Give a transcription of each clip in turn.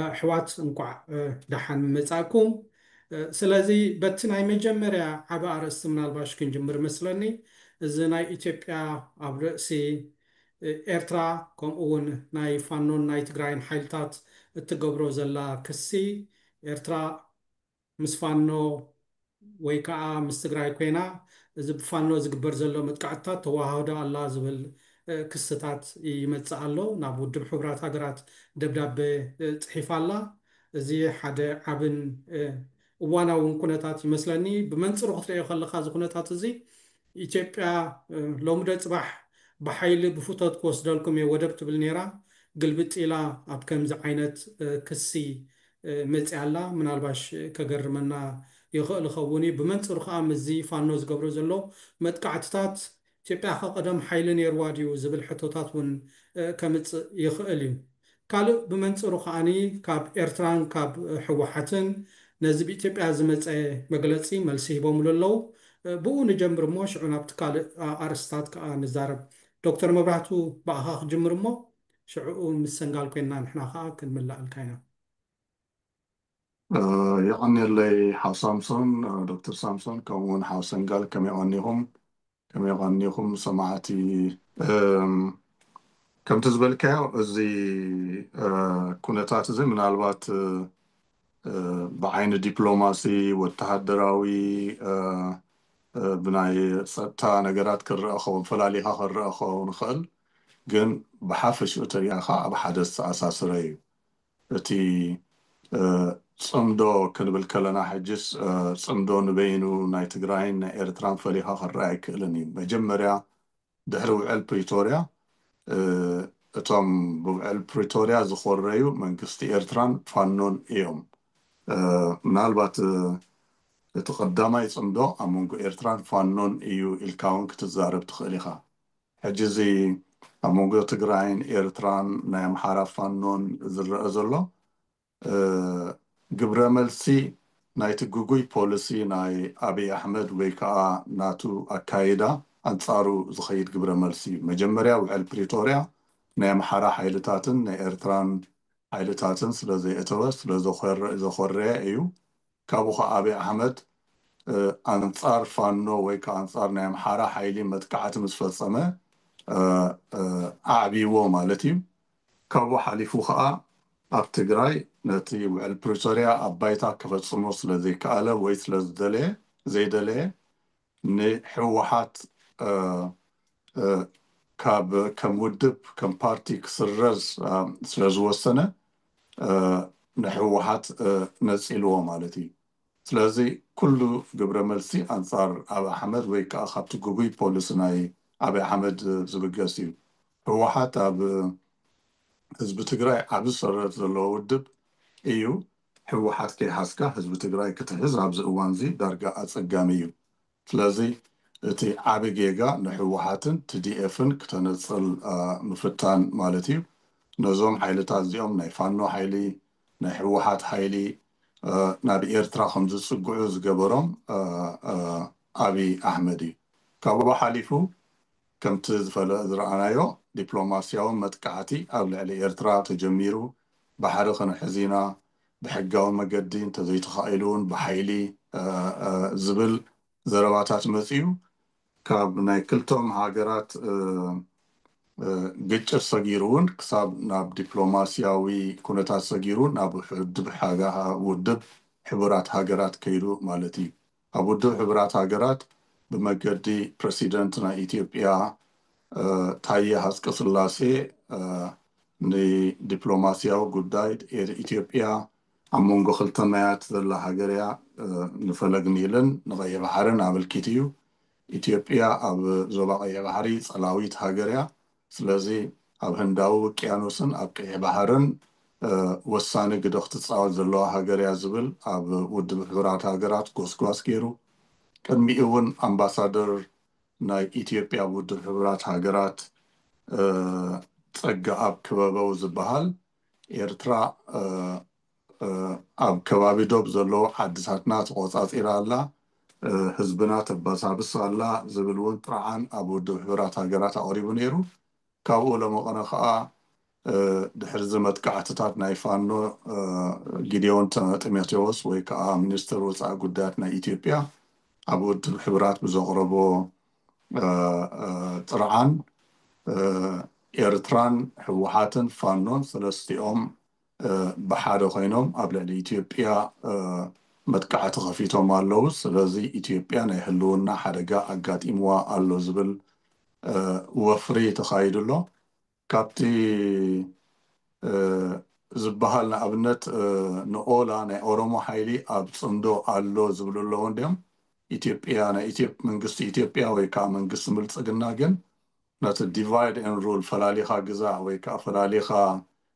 ኣሕዋት እንኳዕ ደሓን መጻእኩም። ስለዚ በቲ ናይ መጀመርያ ዓቢ ኣርእስቲ ምናልባሽ ክንጅምር መስለኒ። እዚ ናይ ኢትዮጵያ ኣብ ርእሲ ኤርትራ ከምኡ እውን ናይ ፋኖን ናይ ትግራይን ሓይልታት እትገብሮ ዘላ ክሲ፣ ኤርትራ ምስ ፋኖ ወይ ከዓ ምስ ትግራይ ኮይና እዚ ብፋኖ ዝግበር ዘሎ መጥቃዕትታት ተዋህዶ ኣላ ዝብል ክስታት ይመጽእ ኣሎ። ናብ ውድብ ሕቡራት ሃገራት ደብዳቤ ጽሒፋ ኣላ። እዚ ሓደ ዓብን እዋናውን ኩነታት ይመስለኒ። ብመንፅሩ ክትሪኦ ከለካ እዚ ኩነታት እዚ ኢትዮጵያ ሎሚ ዶ ፅባሕ ብሓይሊ ብፍቶት ክወስደልኩም እየ ወደብ ትብል ነይራ፣ ግልብጥ ኢላ ኣብ ከምዚ ዓይነት ክሲ መፅያ ኣላ። ምናልባሽ ከገርመና ይኽእል ይኸውን እዩ። ብመንፅሩ ከዓ ምስዚ ፋኖ ዝገብሮ ዘሎ መጥቃዕትታት ኢትዮጵያ ከ ቀደም ሓይሊ ነይርዋ ድዩ ዝብል ሕቶታት እውን ከምፅእ ይኽእል እዩ። ካልእ ብመንፅሩ ከዓኒ ካብ ኤርትራን ካብ ህወሓትን ነዚ ብኢትዮጵያ ዝመፀ መግለፂ መልሲ ሂቦምሉ ኣለዉ። ብኡ ንጀምር እሞ ሽዑ ናብቲ ካልእ ኣርእስታት ከዓ ንዛረብ። ዶክተር መብራህቱ ብኣኻ ክጅምር እሞ ሽዕኡ ምስ ሰንጋል ኮይንና ንሕና ከዓ ክንምላኣልካ ኢና። የቐንየለይ ሓው ሳምሶን፣ ዶክተር ሳምሶን፣ ከምኡ እውን ሓው ሰንጋል፣ ከመይ ቀኒኹም? ከመይ ቀኒኹም ሰማዕቲ? ከምቲ ዝበልካዮ እዚ ኩነታት እዚ ምናልባት ብዓይኒ ዲፕሎማሲ፣ ወተሃደራዊ፣ ብናይ ፀጥታ ነገራት ክረአ ኸውን፣ ፈላሊኻ ክረአ ኸውን ይኽእል፣ ግን ብሓፈሽኡ ተሪኣ ከዓ ኣብ ሓደ ዝተኣሳሰረ እዩ። እቲ ፅምዶ ክንብል ከለና ሕጅስ ፅምዶ ንበይኑ ናይ ትግራይን ናይ ኤርትራን ፈሊኻ ክረአ ኣይክእልን እዩ። መጀመርያ ድሕሪ ውዕል ፕሪቶርያ እቶም ብውዕል ፕሪቶርያ ዝኾረዩ መንግስቲ ኤርትራን ፋኖን እዮም። ምናልባት እቲ ቀዳማይ ፅምዶ ኣብ መንጎ ኤርትራን ፋኖን እዩ ኢልካ እውን ክትዛረብ ትኽእል ኢኻ። ሕጂ እዚ ኣብ መንጎ ትግራይን ኤርትራን ናይ ኣምሓራ ፋኖን ዝረአ ዘሎ ግብረ መልሲ ናይቲ ግጉይ ፖሊሲ ናይ ኣብይ ኣሕመድ ወይ ከዓ ናቱ ኣካይዳ ኣንፃሩ ዝኸይድ ግብረ መልሲ እዩ። መጀመርያ ውዕል ፕሪቶርያ ናይ ኣምሓራ ሓይልታትን ናይ ኤርትራን ሓይልታትን ስለ ዘየእተወ ስለ ዘኾረየ እዩ። ካብኡ ከዓ ኣብይ ኣሕመድ ኣንፃር ፋኖ ወይ ከዓ ኣንፃር ናይ ኣምሓራ ሓይሊ መጥቃዕቲ ምስ ፈፀመ ኣዕብይዎ ማለት እዩ። ካብኡ ሓሊፉ ከዓ ኣብ ትግራይ ነቲ ውዕል ፕሪቶርያ ኣብ ባይታ ከፈፅሞ ስለ ዘይከኣለ ወይ ስለ ዝደለየ ዘይደለየ ንህወሓት ካብ ከም ውድብ ከም ፓርቲ ክስረዝ ስለ ዝወሰነ ንህወሓት ነፂልዎ ማለት እዩ። ስለዚ ኩሉ ግብረ መልሲ ኣንፃር ኣብ ኣሕመድ ወይ ከዓ ካብቲ ግጉይ ፖሊሲ ናይ ኣብይ ኣሕመድ ዝብገስ እዩ። ህወሓት ኣብ ህዝቢ ትግራይ ዓቢ ሰረት ዘለዎ ውድብ እዩ። ህወሓት ከይሓዝካ ህዝቢ ትግራይ ክትሕዝ ኣብዚ እዋን እዚ ዳርጋ ኣፀጋሚ እዩ። ስለዚ እቲ ዓቢ ጌጋ ንህወሓትን ቲ ዲ ኤፍን ክተነፅል ምፍታን ማለት እዩ። ነዞም ሓይልታት እዚኦም ናይ ፋኖ ሓይሊ፣ ናይ ህወሓት ሓይሊ ናብ ኤርትራ ከም ዝፅግዑ ዝገበሮም ኣብይ ኣሕመድ እዩ። ካብኡ ሓሊፉ ከምቲ ዝፈለ ዝረኣናዮ ዲፕሎማስያዊ መጥቃዕቲ ኣብ ልዕሊ ኤርትራ ተጀሚሩ፣ ባሕሪ ክንሕዝ ኢና ብሕጋዊ መገዲ እንተዘይተኻኢሉ እውን ብሓይሊ ዝብል ዘረባታት መፅዩ። ካብ ናይ ክልቶም ሃገራት ግጭት ሰጊሩ እውን ክሳብ ናብ ዲፕሎማስያዊ ኩነታት ሰጊሩ ናብ ውድብ ውድብ ሕቡራት ሃገራት ከይዱ ማለት እዩ። ኣብ ውድብ ሕቡራት ሃገራት ብመገዲ ፕረሲደንት ናይ ኢትዮጵያ ታየ ሃፅቀስላሴ ንዲፕሎማስያዊ ጉዳይ ኢትዮጵያ ኣብ መንጎ ክልተ ማያት ዘላ ሃገር እያ። ንፈለግ ኒልን ንቐይሕ ባሕርን ኣመልኪቱ እዩ። ኢትዮጵያ ኣብ ዞባ ቀይሕ ባሕሪ ፀላዊት ሃገር እያ። ስለዚ ኣብ ህንዳዊ ውቅያኖስን ኣብ ቀይሕ ባሕርን ወሳኒ ግደ ክትፃወት ዘለዋ ሃገር እያ ዝብል ኣብ ውድብ ሕቡራት ሃገራት ጎስጓስ ገይሩ። ቅድሚኡ እውን ኣምባሳደር ናይ ኢትዮጵያ ኣብ ውድብ ሕቡራት ሃገራት ፀጋኣብ ክበበው ዝበሃል ኤርትራ ኣብ ከባቢ ዶብ ዘለዉ ዓድታትና ተቆፃፂራ ኣላ፣ ህዝብና ተበሳብስ ኣላ ዝብል እውን ጥርዓን ኣብ ውድብ ሕቡራት ሃገራት ኣቕሪቡ ነይሩ። ካብኡ ሎሚ ቐነ ከዓ ድሕርዚ መጥቃዕትታት ናይ ፋኖ ጊዴዎን ጢሞቴዎስ ወይ ከዓ ሚኒስትር ወፃኢ ጉዳያት ናይ ኢትዮጵያ ኣብ ውድብ ሕብራት ብዘቕረቦ ጥርዓን ኤርትራን ህወሓትን ፋኖን ሰለስቲኦም ብሓደ ኮይኖም ኣብ ልዕሊ ኢትዮጵያ መጥቃዕቲ ከፊቶም ኣለዉ። ስለዚ ኢትዮጵያ ናይ ህልውና ሓደጋ ኣጋጢምዋ ኣሎ ዝብል ወፍሪ ተኻይዱ ኣሎ። ካብቲ ዝበሃል ንኣብነት ንኦላ ናይ ኦሮሞ ሓይሊ ኣብ ፅምዶ ኣሎ ዝብሉ ኣለዉ እንዲም ኢትዮጵያ ናይ መንግስቲ ኢትዮጵያ ወይ ከዓ መንግስቲ ብልፅግና ግን ነቲ divide and rule ፈላሊኻ ግዛዕ ወይ ከዓ ፈላሊኻ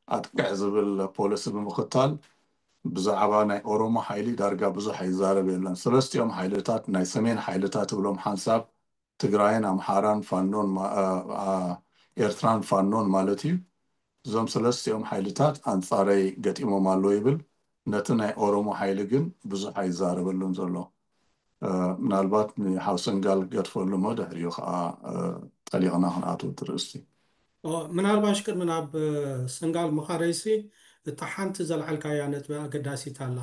ኣጥቅዕ ዝብል ፖሊሲ ብምኽታል ብዛዕባ ናይ ኦሮሞ ሓይሊ ዳርጋ ብዙሕ ኣይዛረብ የለን። ሰለስቲኦም ሓይልታት ናይ ሰሜን ሓይልታት እብሎም ሓንሳብ ትግራይን ኣምሓራን ፋኖን ኤርትራን ፋኖን ማለት እዩ። እዞም ሰለስቲኦም ሓይልታት ኣንፃረይ ገጢሞም ኣለዉ ይብል። ነቲ ናይ ኦሮሞ ሓይሊ ግን ብዙሕ ኣይዛረበሉን ዘሎ። ምናልባት ንሓው ሰንጋል ገድፈሉ እሞ ድሕሪኡ ከዓ ጠሊቕና ክንኣትው ትርእስቲ። ምናልባሽ ቅድሚ ናብ ሰንጋል ምኻደይሲ እታ ሓንቲ ዘልዓልካያ ነጥቢ ኣገዳሲት ኣላ።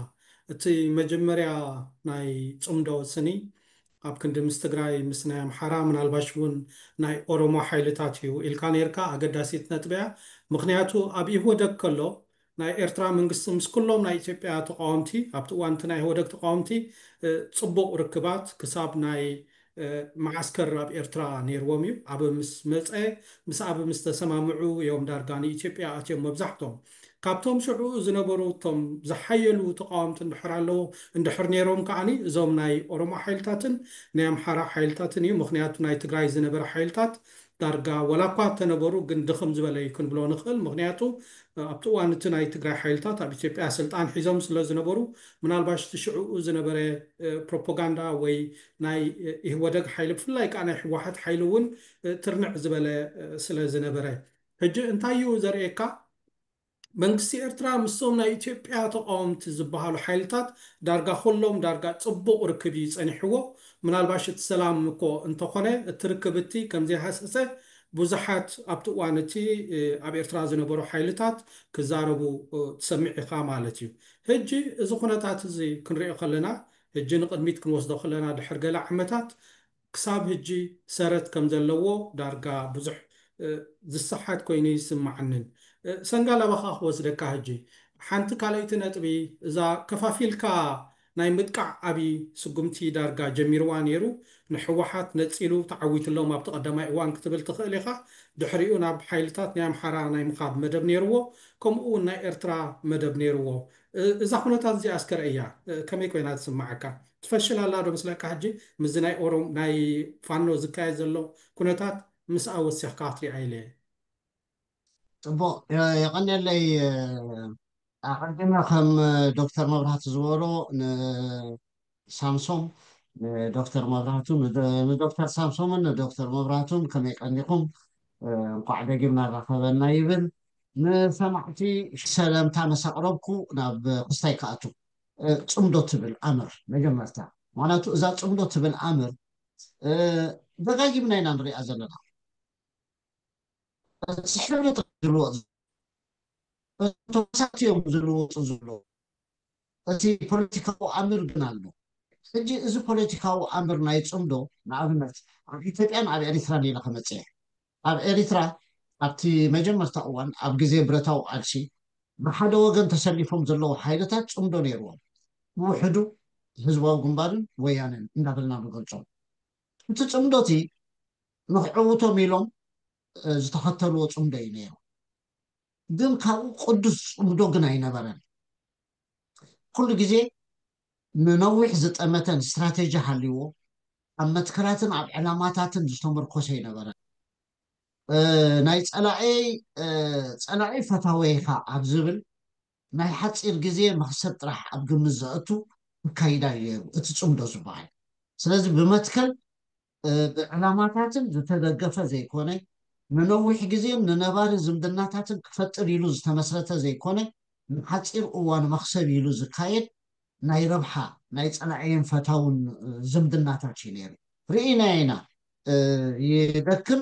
እቲ መጀመርያ ናይ ፅምዶ ስኒ ኣብ ክንዲ ምስ ትግራይ ምስ ናይ ኣምሓራ ምናልባሽ እውን ናይ ኦሮሞ ሓይልታት እዩ ኢልካ ነርካ። ኣገዳሲት ነጥብያ። ምክንያቱ ኣብ ኢህወደግ ከሎ ናይ ኤርትራ መንግስቲ ምስ ኩሎም ናይ ኢትዮጵያ ተቃወምቲ ኣብቲ እዋንቲ ናይ ኢህወደግ ተቃወምቲ ፅቡቅ ርክባት ክሳብ ናይ መዓስከር ኣብ ኤርትራ ነይርዎም እዩ። ኣብ ምስ መፀ ምስ ኣብ ምስ ተሰማምዑ እዮም ዳርጋ ንኢትዮጵያ ኣትዮም መብዛሕቶም ካብቶም ሽዑ ዝነበሩ እቶም ዝሓየሉ ተቃወምቲ እንድሕር ኣለዉ እንድሕር ነይሮም ከዓኒ እዞም ናይ ኦሮሞ ሓይልታትን ናይ ኣምሓራ ሓይልታትን እዩ። ምክንያቱ ናይ ትግራይ ዝነበረ ሓይልታት ዳርጋ ወላ እኳ ተነበሩ ግን ድኽም ዝበለ እዩ ክንብሎ ንኽእል። ምክንያቱ ኣብቲ እዋን እቲ ናይ ትግራይ ሓይልታት ኣብ ኢትዮጵያ ስልጣን ሒዞም ስለ ዝነበሩ ምናልባሽ እቲ ሽዕኡ ዝነበረ ፕሮፓጋንዳ ወይ ናይ ኢህወደግ ሓይሊ ብፍላይ ከዓ ናይ ህወሓት ሓይሊ እውን ትርንዕ ዝበለ ስለ ዝነበረ ሕጂ እንታይ እዩ ዘርእየካ? መንግስቲ ኤርትራ ምስቶም ናይ ኢትዮጵያ ተቃወምቲ ዝበሃሉ ሓይልታት ዳርጋ ኩሎም ዳርጋ ፅቡቕ ርክብ እዩ ፀኒሕዎ። ምናልባሽ እቲ ሰላም እኮ እንተኾነ እቲ ርክብ እቲ ከምዘይሃሰሰ ብዙሓት ኣብቲ እዋን እቲ ኣብ ኤርትራ ዝነበሩ ሓይልታት ክዛረቡ ትሰምዕ ኢኻ ማለት እዩ። ሕጂ እዚ ኩነታት እዚ ክንሪኦ ከለና ሕጂ ንቕድሚት ክንወስዶ ከለና ድሕር ገለ ዓመታት ክሳብ ሕጂ ሰረት ከም ዘለዎ ዳርጋ ብዙሕ ዝሰሓት ኮይኑ ይስማዓንን። ሰንጋል ኣባኻ ክወስደካ ሕጂ ሓንቲ ካልኣይቲ ነጥቢ እዛ ከፋፊልካ ናይ ምጥቃዕ ዓብዪ ስጉምቲ ዳርጋ ጀሚርዋ ነይሩ። ንሕወሓት ነፂሉ ተዓዊትሎም ኣብቲ ቀዳማይ እዋን ክትብል ትኽእል ኢኻ። ድሕሪኡ ናብ ሓይልታት ናይ ኣምሓራ ናይ ምኻድ መደብ ነይርዎ፣ ከምኡ እውን ናይ ኤርትራ መደብ ነይርዎ። እዛ ኩነታት እዚኣ እስከ ረእያ ከመይ ኮይና ትስምዓካ? ትፈሽል ኣላ ዶ ምስለካ ሕጂ ምስዚ ናይ ኦሮም ናይ ፋኖ ዝካየድ ዘሎ ኩነታት ምስኣ ወሲኽካ ክትሪኣ ኢለ እየ። ፅቡቕ፣ የቐንየለይ። ኣቐዲመ ከም ዶክተር መብራህቱ ዝበሎ ንሳምሶም ንዶክተር መብራህቱ ንዶክተር ሳምሶምን ንዶክተር መብራህቱን ከመይ ቀኒኹም? እንኳዕ ደጊምና ራኸበና ይብል። ንሰማዕቲ ሰላምታ መሳቕረብኩ ናብ ክስታይ ክኣቱ። ፅምዶ ትብል ኣምር መጀመርታ፣ ምክንያቱ እዛ ፅምዶ ትብል ኣምር ደጋጊምና ኢና ንሪኣ ዘለና። እቲ ሕብረት ዝልወጥ ተወሳቲ እዮም ዝልወጡ ዘለዉ። እቲ ፖለቲካዊ ኣምር ግን ኣሎ። ሕጂ እዚ ፖለቲካዊ ኣምር ናይ ፅምዶ ንኣብነት ኣብ ኢትዮጵያን ኣብ ኤሪትራን ኢለ ከመፅእ ኣብ ኤሪትራ ኣብቲ መጀመርታ እዋን ኣብ ግዜ ብረታዊ ቃልሲ ብሓደ ወገን ተሰሊፎም ዘለዉ ሓይልታት ፅምዶ ነይርዎም። ብውሕዱ ህዝባዊ ግንባርን ወያነን እንዳበልና ንገልፆም። እቲ ፅምዶ እቲ ንክዕውቶም ኢሎም ዝተኸተልዎ ፅምዶ እዩ ነይሩ። ግን ካብኡ ቅዱስ ፅምዶ ግን ኣይነበረን። ኩሉ ግዜ ንነዊሕ ዝጠመተን ስትራቴጂ ሃልይዎ ኣብ መትከላትን ኣብ ዕላማታትን ዝተመርኮሰ ኣይነበረን። ናይ ፀላኤይ ፀላኤ ፈታወይኻ ኣብ ዝብል ናይ ሓፂር ግዜ መኽሰብ ጥራሕ ኣብ ግምት ዘእቱ ኣካይዳ እዩ ነይሩ እቲ ፅምዶ ዝበሃል። ስለዚ ብመትከል ብዕላማታትን ዝተደገፈ ዘይኮነ፣ ንነዊሕ ግዜን ንነባሪ ዝምድናታትን ክፈጥር ኢሉ ዝተመስረተ ዘይኮነ፣ ንሓፂር እዋን መኽሰብ ኢሉ ዝካየድ ናይ ረብሓ ናይ ፀላዕየን ፈታውን ዝምድናታት እዩ ነይሩ። ርኢና ኢና። ይደክም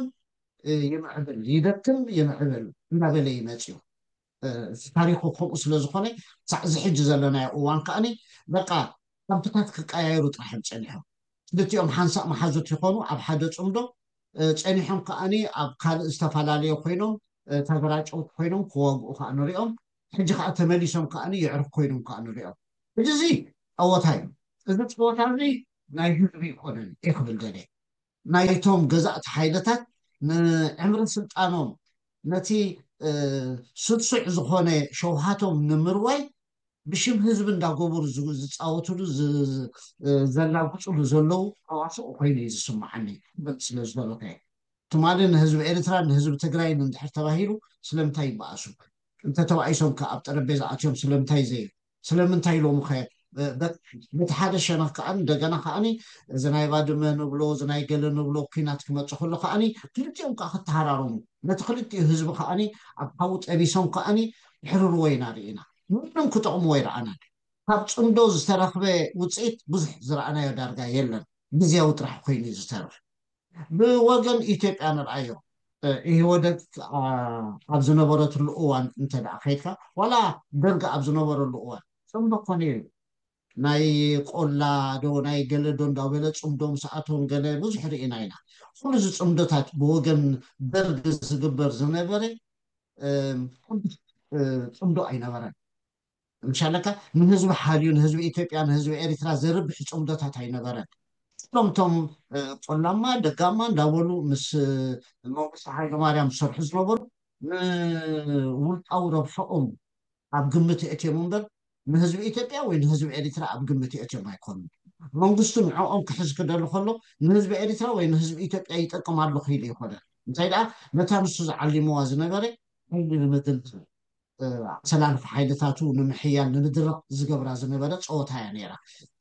ይምዕብል፣ ይደክም፣ ይምዕብል እናበለ ይመፅዩ። ታሪኩ ከምኡ ስለ ዝኾነ ሳዕ እዚ ሕጂ ዘለናዮ እዋን ከዓኒ በቃ ካምፕታት ክቀያየሩ ጥራሕ እዮም ፀኒሖም። ክልቲኦም ሓንሳእ መሓዙት ይኾኑ ኣብ ሓደ ፅምዶ፣ ፀኒሖም ከዓኒ ኣብ ካልእ ዝተፈላለየ ኮይኖም፣ ተገራጨውቲ ኮይኖም ክዋግኡ ከዓ ንሪኦም። ሕጂ ከዓ ተመሊሶም ከዓኒ የዕርፍ ኮይኖም ከዓ ንሪኦም። ሕጂ እዚ ፀወታ እዩ። እዚ ፀወታ እዚ ናይ ህዝቢ ይኮነን እየ ክብል ደልየ። ናይቶም ገዛእቲ ሓይልታት ንዕምሪ ስልጣኖም ነቲ ስሱዕ ዝኾነ ሸውሃቶም ንምርዋይ ብሽም ህዝቢ እንዳገበሩ ዝፃወትሉ ዘላግፅሉ ዘለዉ ተዋስኦ ኮይኑ እዩ ዝስምዓኒ። ክበል ስለ ዝደለኹ እየ። ትማሊ ንህዝቢ ኤርትራ ንህዝቢ ትግራይን እንድሕር ተባሂሉ ስለምንታይ ይበኣሱ? እንተተባኢሶም ከ ኣብ ጠረጴዛ ኣትዮም ስለምንታይ ዘይ ስለምንታይ ኢሎም ከ በቲ ሓደ ሸነኽ ከዓኒ እንደገና ከዓኒ እዚ ናይ ባድመ ንብሎ እዚ ናይ ገለ ንብሎ ኩናት ክመፅእ ከሎ ከዓኒ ክልቲኦም ከዓ ክተሃራረሙ ነቲ ክልቲኡ ህዝቢ ከዓኒ ኣብ ሓዊ ጠቢሶም ከዓኒ ክሕርርዎ ኢና ርኢና። ምንም ክጠቕምዎ ይረኣናን። ካብ ፅምዶ ዝተረኽበ ውፅኢት ብዙሕ ዝረኣናዮ ዳርጋ የለን። ግዜያዊ ጥራሕ ኮይኑ እዩ ዝተርፍ። ብወገን ኢትዮጵያ ንርኣዮ። ኢህወደግ ኣብ ዝነበረትሉ እዋን እንተ ደኣ ከይድካ ዋላ ደርጊ ኣብ ዝነበረሉ እዋን ፅምዶ ኮነ እዩ። ናይ ቆላ ዶ ናይ ገለ ዶ እንዳበለ ፅምዶ ምስ ኣቶም ገለ ብዙሕ ርኢና ኢና። ኩሉ እዚ ፅምዶታት ብወገን ደርጊ ዝግበር ዝነበረ ፅምዶ ኣይነበረን። ምሻለካ ንህዝቢ ሓልዩ ንህዝቢ ኢትዮጵያ ንህዝቢ ኤሪትራ ዘርብሕ ፅምዶታት ኣይነበረን። ኩሎም እቶም ቆላማ ደጋማ እንዳበሉ ምስ መንግስቲ ሃይለማርያም ዝሰርሑ ዝነበሩ ንውልቃዊ ረብሐኦም ኣብ ግምት የእትዮም እምበር ንህዝቢ ኢትዮጵያ ወይ ንህዝቢ ኤሪትራ ኣብ ግምት የእትዮም ኣይኮኑን። መንግስቱ ንዕኦም ክሕዝ ክደሊ ከሎ ንህዝቢ ኤሪትራ ወይ ንህዝቢ ኢትዮጵያ ይጠቅም ኣለኹ ኢሉ ይኮነ። እንታይ ደኣ ነታ ንሱ ዝዓሊምዋ ዝነበረ ሓይሊ ንምድልድል ኣሰላልፋ ሓይልታቱ ንምሕያል ንምድራቕ ዝገብራ ዝነበረ ፀወታ እያ ነይራ።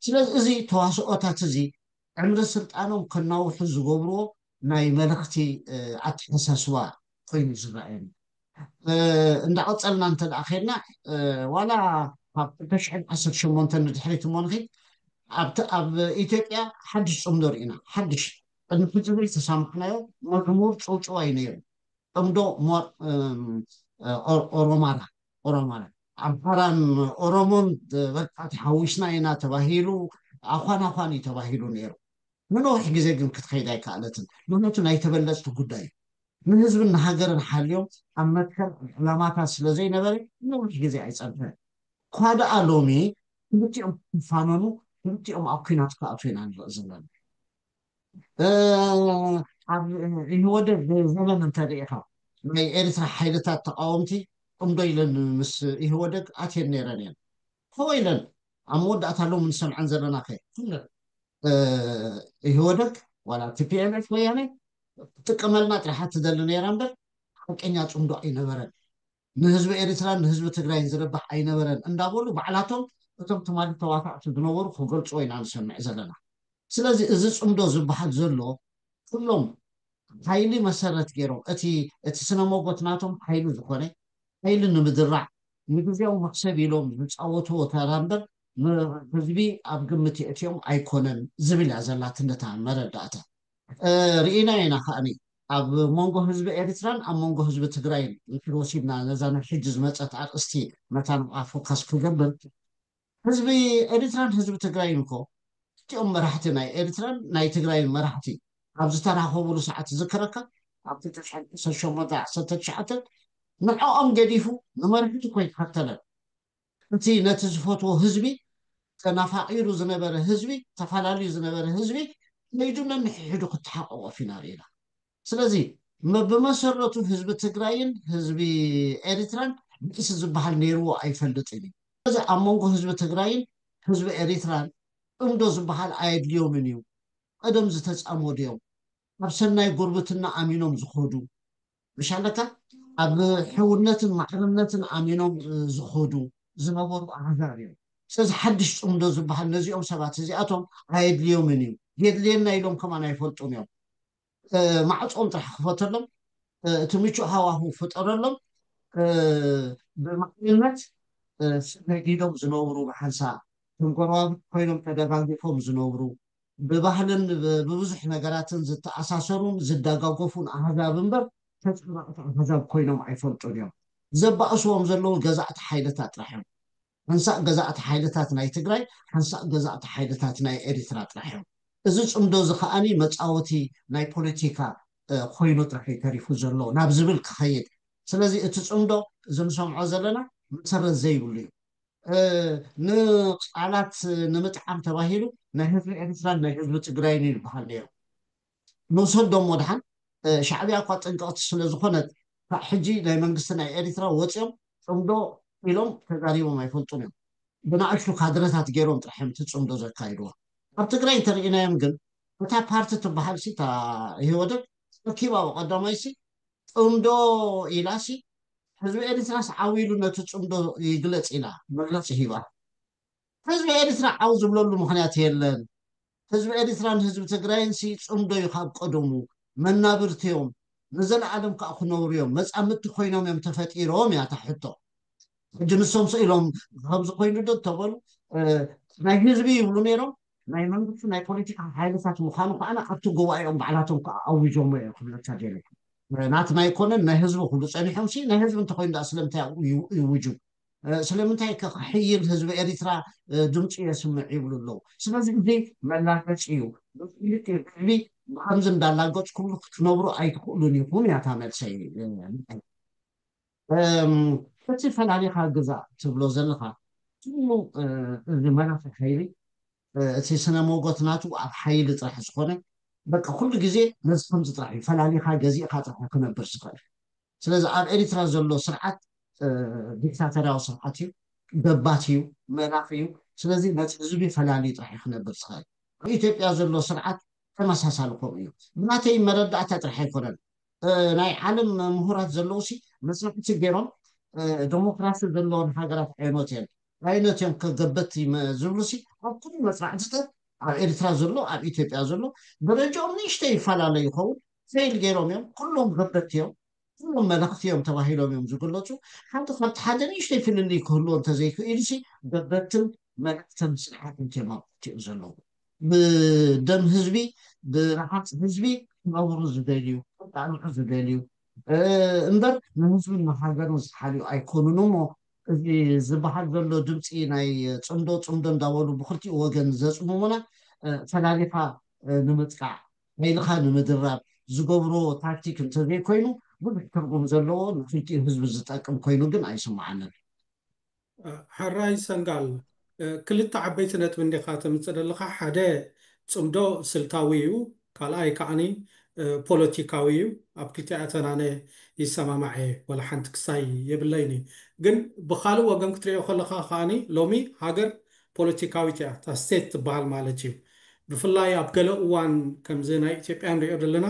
ስለዚ እዚ ተዋስኦታት እዚ ዕምሪ ስልጣኖም ከናውሑ ዝገብርዎ ናይ መልእኽቲ ኣተሓሳስባ ኮይኑ ዝረኣየኒ። እንዳቐፀልና እንተ ደኣ ከድና ዋላ ካብ ክልተ ሽሕን ዓሰርተ ሸሞንተን ንድሕሪት እሞ ንኺድ ኣብቲ ኣብ ኢትዮጵያ ሓድሽ ፅምዶ ርኢና። ሓድሽ ቅድሚ ሕጂ ዘይተሳማዕናዮ መዝሙር ፅውፅዋይ ነይሩ። ጥምዶ ኦሮማራ ኦሮማራ ኣምሓራን ኦሮሞን በቃ ተሓዊስና ኢና ተባሂሉ ኣኳን ኣኳን እዩ ተባሂሉ ነይሩ። ንነዊሕ ግዜ ግን ክትኸይድ ኣይከኣለትን። ምክንያቱ ናይ ተበለፅቲ ጉዳይ እዩ። ንህዝብን ንሃገርን ሓልዮም ኣብ መትከል ዕላማታት ስለ ዘይነበረ ንነዊሕ ግዜ ኣይፀንሐን። እኳ ደኣ ሎሚ ክልቲኦም ክፋነኑ ክልቲኦም ኣብ ኲናት ክኣትዉ ኢና ንርኢ ዘለና። ኣብ ኢህወደግ ዘመን እንተሪኢኻ ናይ ኤርትራ ሓይልታት ተቃወምቲ ጥምዶ ኢለን ምስ ኢህወደግ ኣትየን ነይረን እየን። ከወ ኢለን ኣብ መወዳእታ ሎም ንሰምዐን ዘለና ከ ኩለን ኢህወደግ ዋላ ቲፒኤልኤፍ ወያነ ትጥቀመልና ጥራሓ ትደሊ ነይራ እምበር ሓቀኛ ፅምዶ ኣይነበረን። ንህዝቢ ኤርትራን ንህዝቢ ትግራይን ዝረብሕ ኣይነበረን እንዳበሉ ባዕላቶም እቶም ትማሊ ተዋሳእቲ ዝነበሩ ክገልፅዎ ኢና ንሰምዕ ዘለና። ስለዚ እዚ ፅምዶ ዝበሃል ዘሎ ኩሎም ሓይሊ መሰረት ገይሮም እቲ እቲ ስነ መጎት ናቶም ሓይሊ ዝኾነ ሓይሊ ንምድራዕ ንግዜያዊ መክሰብ ኢሎም ዝፃወትዎ ተራ እምበር ንህዝቢ ኣብ ግምት የእትዮም ኣይኮነን ዝብል እያ ዘላትነታ መረዳእታ። ርኢና ኢና ከዓኒ ኣብ መንጎ ህዝቢ ኤርትራን ኣብ መንጎ ህዝቢ ትግራይን እንድሕር ወሲድና ነዛ ናይ ሕጂ ዝመፀት ኣርእስቲ መታን ፎካስ ክገብር ህዝቢ ኤርትራን ህዝቢ ትግራይን እኮ እቲኦም መራሕቲ ናይ ኤርትራን ናይ ትግራይን መራሕቲ ኣብ ዝተራኸቡሉ ሰዓት ዝክረካ ኣብ ክልተ ሽሕን ዓሰርተ ሸሞንተ ዓሰርተ ትሽዓተ ንዕኦም ገዲፉ ንመራሕቲ እኮ ይተኸተለን። እቲ ነቲ ዝፈትዎ ህዝቢ ተናፋቂሩ ዝነበረ ህዝቢ ተፈላለዩ ዝነበረ ህዝቢ ከይዱ ነንሕሕዱ ክተሓቆቆፍ ኢና ርኢና። ስለዚ ብመሰረቱ ህዝቢ ትግራይን ህዝቢ ኤርትራን ብእሲ ዝበሃል ነይርዎ ኣይፈልጥን እዩ። ስለዚ ኣብ መንጎ ህዝቢ ትግራይን ህዝቢ ኤርትራን እምዶ ዝበሃል ኣየድልዮምን እዩ። ቀደም ዝተፃመዱ እዮም። ኣብ ሰናይ ጉርብትና ኣሚኖም ዝኸዱ ምሻለካ ኣብ ሕውነትን ማዕርነትን ኣሚኖም ዝኸዱ ዝነበሩ ኣህዛብ እዮም። ስለዚ ሓድሽ ፅምዶ ዝበሃል ነዚኦም ሰባት እዚኣቶም ኣየድልዮምን እዩ። የድልየና ኢሎም ከማን ኣይፈልጡን እዮም። ማዕፆም ጥራሕ ክፈተሎም፣ እቲ ምቹእ ሃዋሁ ፍጠረሎም። ብማዕርነት ነጊዶም ዝነብሩ ብሓንሳ ከም ጎረባብቲ ኮይኖም ተደጋጊፎም ዝነብሩ ብባህልን ብብዙሕ ነገራትን ዝተኣሳሰሩን ዝደጋገፉን ኣህዛብ እምበር ተፃባእቲ ኣህዛብ ኮይኖም ኣይፈልጡን እዮም። ዘባእስዎም ዘለዉ ገዛእቲ ሓይልታት ጥራሕ እዮም። ሓንሳእ ገዛእቲ ሓይልታት ናይ ትግራይ፣ ሓንሳእ ገዛእቲ ሓይልታት ናይ ኤሪትራ ጥራሕ እዮም። እዚ ፅምዶ እዚ ከዓኒ መፃወቲ ናይ ፖለቲካ ኮይኑ ጥራሕ እዩ ተሪፉ ዘሎ ናብ ዝብል ክኸይድ። ስለዚ እቲ ፅምዶ እዚ ንሰምዖ ዘለና መሰረት ዘይብሉ እዩ። ንቃላት ንምጥዓም ተባሂሉ ናይ ህዝቢ ኤርትራን ናይ ህዝቢ ትግራይን እዩ ዝበሃል ነይሩ። ንውሰዶ እሞ ድሓን ሻዕብያ እኳ ጥንቅቕቲ ስለዝኾነት ካብ ሕጂ ናይ መንግስቲ ናይ ኤሪትራ ወፂኦም ፅምዶ ኢሎም ተዛሪቦም ኣይፈልጡን እዮም። ብናእሽቱ ካድረታት ገይሮም ጥራሕ እዮም እቲ ፅምዶ ዘካይድዎ። ኣብ ትግራይ እንተርኢናዮም ግን እታ ፓርቲ ትበሃል ሲ እታ ኢህወደግ ኣኪባ ቀዳማይ ሲ ፅምዶ ኢላ ሲ ህዝቢ ኤሪትራስ ዓው ኢሉ ነቲ ፅምዶ ይግለፅ ኢላ መግለፂ ሂባ። ህዝቢ ኤሪትራ ዓው ዝብለሉ ምክንያት የለን። ህዝቢ ኤሪትራን ህዝቢ ትግራይን ሲ ፅምዶ እዩ ካብ ቀደሙ መናብርቲ እዮም ንዘለኣለም ከዓ ክነብሩ እዮም መፃምድቲ ኮይኖም እዮም ተፈጢሮም እያ እታ ሕቶ። ሕጂ ንሶም ስኢሎም ከምዚ ኮይኑ ዶ እንተበሉ ናይ ህዝቢ ይብሉ ነይሮም ናይ መንግስቲ ናይ ፖለቲካ ሓይልታት ምዃኑ ከዓና ኣብቲ ጉባኤኦም ባዕላቶም ከዓ ኣዊጆሞ እዮም ክብለካ ደሊ ናትና ኣይኮነን ናይ ህዝቢ ክብሉ ፀኒሖም ሲ ናይ ህዝቢ እንተኮይኑ ዳ ስለምንታይ ኣብኡ ይውጁ ስለምንታይ ከ ክሕይል ህዝቢ ኤሪትራ ድምፂ የስምዕ ይብሉ ኣለዉ ስለዚ እዚ መላገፂ እዩ ብክልቲኡ ህዝቢ ብከምዚ እንዳላገፅኩሉ ክትነብሩ ኣይትኽእሉን ኢኹም እያ እታ መልሰይ እቲ ፈላሊኻ ግዛእ ትብሎ ዘለኻ ኩሉ እዚ መናፍሕ ሓይሊ እቲ ስነ ሞጎት ናቱ ኣብ ሓይሊ ጥራሕ ዝኾነ በቃ ኩሉ ግዜ ነዚ ከምዚ ጥራሕ እዩ ፈላሊኻ ገዚእኻ ጥራሕ ክነብር ዝኽእል ስለዚ ኣብ ኤሪትራ ዘሎ ስርዓት ዲክታተርያዊ ስርዓት እዩ ገባት እዩ መናፍ እዩ ስለዚ ነቲ ህዝቢ ፈላልዩ ጥራሕ እዩ ክነብር ዝኽእል ኣብ ኢትዮጵያ ዘሎ ስርዓት ተመሳሳሊ ከምኡ እዩ ብናተይ መረዳእታ ጥራሕ ኣይኮነን ናይ ዓለም ምሁራት ዘለዉ ሲ መፅናዕቲ ገይሮም ዲሞክራሲ ዘለዎን ሃገራት ዓይነት እየን ዓይነት እዮም ከገበት ዝብሉ ሲ ኣብ ኩሉ መፅናዕትታት ኣብ ኤርትራ ዘሎ ኣብ ኢትዮጵያ ዘሎ ደረጃኦም ንእሽተይ ይፈላለዩ ይኸውን ፌል ገይሮም እዮም ኩሎም ገበት እዮም ኩሎም መለኽቲ እዮም ተባሂሎም እዮም ዝግለፁ ሓንቲ ካብቲ ሓደ ንእሽተይ ፍልልይ ክህልዎ እንተዘይክእሉ ሲ ገበትን መለኽትን ስርዓትን እዮም ኣብትኡ ዘለዉ ብደም ህዝቢ ብረሃፅ ህዝቢ ክነብሩ ዝደልዩ ክጣልዑ ዝደልዩ እምበር ንህዝብን ንሃገርን ዝሓልዩ ኣይኮኑን እሞ እዚ ዝበሃል ዘሎ ድምፂ ናይ ፅምዶ ፅምዶ እንዳበሉ ብክልቲኡ ወገን ዘፅምሙና ፈላሊኻ ንምጥቃዕ ሓይልኻ ንምድራብ ዝገብሮ ታክቲክ እንተዘይኮይኑ ብዙሕ ትርጉም ዘለዎ ንክልቲኡ ህዝቢ ዝጠቅም ኮይኑ ግን ኣይስምዓንን። ሕራይ ሰንጋል ክልተ ዓበይቲ ነጥቢ እንዲኻ ተምፅእ ዘለኻ ሓደ ፅምዶ ስልታዊ እዩ ካልኣይ ከዓኒ ፖለቲካዊ እዩ ኣብ ክልቲኣተን ኣነ ይሰማማዕ እየ ወላ ሓንቲ ክሳይ የብለይን እዩ ግን ብካልእ ወገን ክትሪኦ ከለካ ከዓኒ ሎሚ ሃገር ፖለቲካዊት እያ እታ ስቴት ትበሃል ማለት እዩ ብፍላይ ኣብ ገለ እዋን ከምዚ ናይ ኢትዮጵያ ንሪኦ ዘለና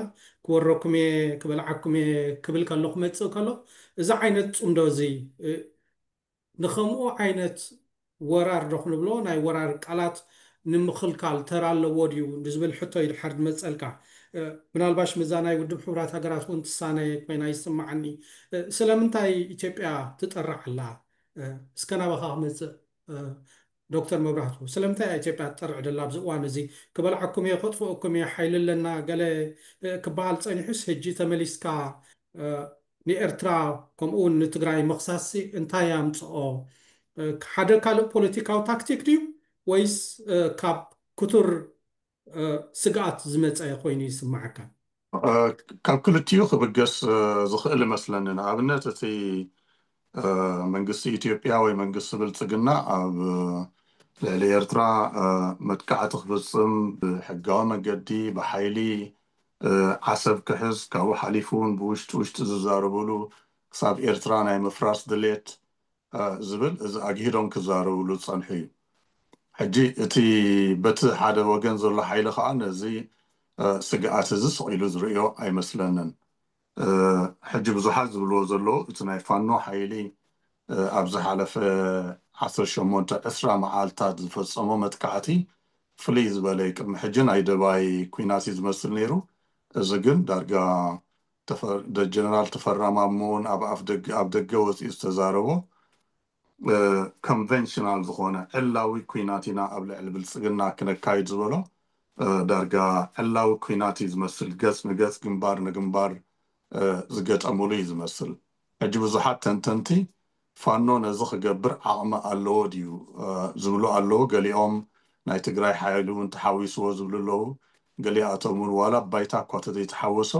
ክወረኩም እየ ክበልዓኩም እየ ክብል ከሎ ክመፅእ ከሎ እዚ ዓይነት ፅምዶ እዚ ንኸምኡ ዓይነት ወራር ዶ ክንብሎ ናይ ወራር ቃላት ንምኽልካል ተራ ኣለዎ ድዩ ዝብል ሕቶ እዩ ድሓር ዝመፀልካ ምናልባሽ ምዛ ናይ ውድብ ሕቡራት ሃገራት እውን ትሳነ ኮይና ይስማዓኒ ስለምንታይ ኢትዮጵያ ትጠርዕ ኣላ እስከ ናባኻ ክመፅእ ዶክተር መብራህቱ ስለምንታይ ኢትዮጵያ ትጠርዕ ደላ ኣብዚ እዋን እዚ ክበልዓኩም እየ ከጥፍኦኩም እየ ሓይሊ ኣለና ገለ ክበሃል ፀኒሑስ ሕጂ ተመሊስካ ንኤርትራ ከምኡ እውን ንትግራይ ምኽሳስሲ እንታይ ኣምፅኦ ሓደ ካልእ ፖለቲካዊ ታክቲክ ድዩ ወይስ ካብ ክቱር ስግኣት ዝመፀ ኮይኑ ይስማዓካ? ካብ ክልቲኡ ክብገስ ዝኽእል ይመስለኒ። ንኣብነት እቲ መንግስቲ ኢትዮጵያ ወይ መንግስቲ ብልፅግና ኣብ ልዕሊ ኤርትራ መጥቃዕቲ ክፍፅም ብሕጋዊ መገዲ ብሓይሊ ዓሰብ ክሕዝ ካብኡ ሓሊፉ እውን ብውሽጢ ውሽጢ ዝዛረብሉ ክሳብ ኤርትራ ናይ ምፍራስ ድሌት ዝብል እዚ ኣግሂዶም ክዛረብሉ ዝፀንሑ እዩ። ሕጂ እቲ በቲ ሓደ ወገን ዘሎ ሓይሊ ከዓ ነዚ ስግኣት እዚ ስቕ ኢሉ ዝርእዮ ኣይመስለንን። ሕጂ ብዙሓት ዝብልዎ ዘለዉ እቲ ናይ ፋኖ ሓይሊ ኣብ ዝሓለፈ ዓሰርተ ሸሞንተ ዕስራ መዓልታት ዝፈፀሞ መጥቃዕቲ ፍልይ ዝበለ እዩ። ቅድሚ ሕጂ ናይ ደባይ ኲናት እዩ ዝመስል ነይሩ። እዚ ግን ዳርጋ ጀነራል ተፈራ ማሞ እውን ኣብ ኣፍ ደገ ኣብ ደገ ወፂኡ ዝተዛረቦ ኮንቨንሽናል ዝኾነ ዕላዊ ኲናት ኢና ኣብ ልዕሊ ብልፅግና ክነካይድ ዝበሎ ዳርጋ ዕላዊ ኲናት እዩ ዝመስል። ገፅ ንገፅ፣ ግንባር ንግንባር ዝገጠምሉ እዩ ዝመስል። ሕጂ ብዙሓት ተንተንቲ ፋኖ ነዚ ክገብር ዓቕሚ ኣለዎ ድዩ ዝብሉ ኣለዉ። ገሊኦም ናይ ትግራይ ሓይሊ እውን ተሓዊስዎ ዝብሉ ኣለዉ። ገሊኣቶም እውን ዋላ ባይታ እኳ ተዘይተሓወሶ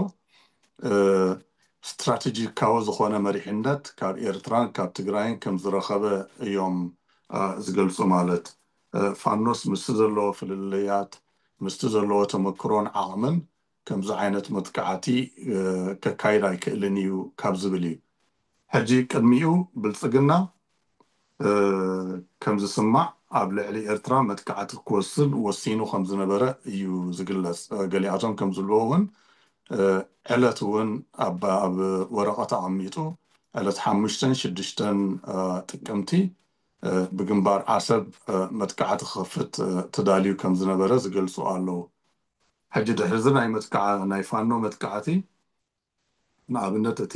ስትራቴጂካዊ ዝኾነ መሪሕነት ካብ ኤርትራን ካብ ትግራይን ከም ዝረኸበ እዮም ዝገልፁ። ማለት ፋኖስ ምስቲ ዘለዎ ፍልልያት፣ ምስቲ ዘለዎ ተመክሮን ዓቕምን ከምዚ ዓይነት መጥቃዕቲ ከካይድ ኣይክእልን እዩ ካብ ዝብል እዩ። ሕጂ ቅድሚኡ ብልፅግና ከም ዝስማዕ ኣብ ልዕሊ ኤርትራ መጥቃዕቲ ክወስድ ወሲኑ ከም ዝነበረ እዩ ዝግለጽ። ገሊኣቶም ከም ዝብልዎ እውን ዕለት እውን ኣብ ወረቐት ኣቐሚጡ ዕለት ሓሙሽተን ሽዱሽተን ጥቅምቲ ብግንባር ዓሰብ መጥቃዕቲ ክኸፍት ተዳልዩ ከም ዝነበረ ዝገልጹ ኣለዉ። ሕጂ ድሕሪ እዚ ናይ መጥቃዕ ናይ ፋኖ መጥቃዕቲ ንኣብነት እቲ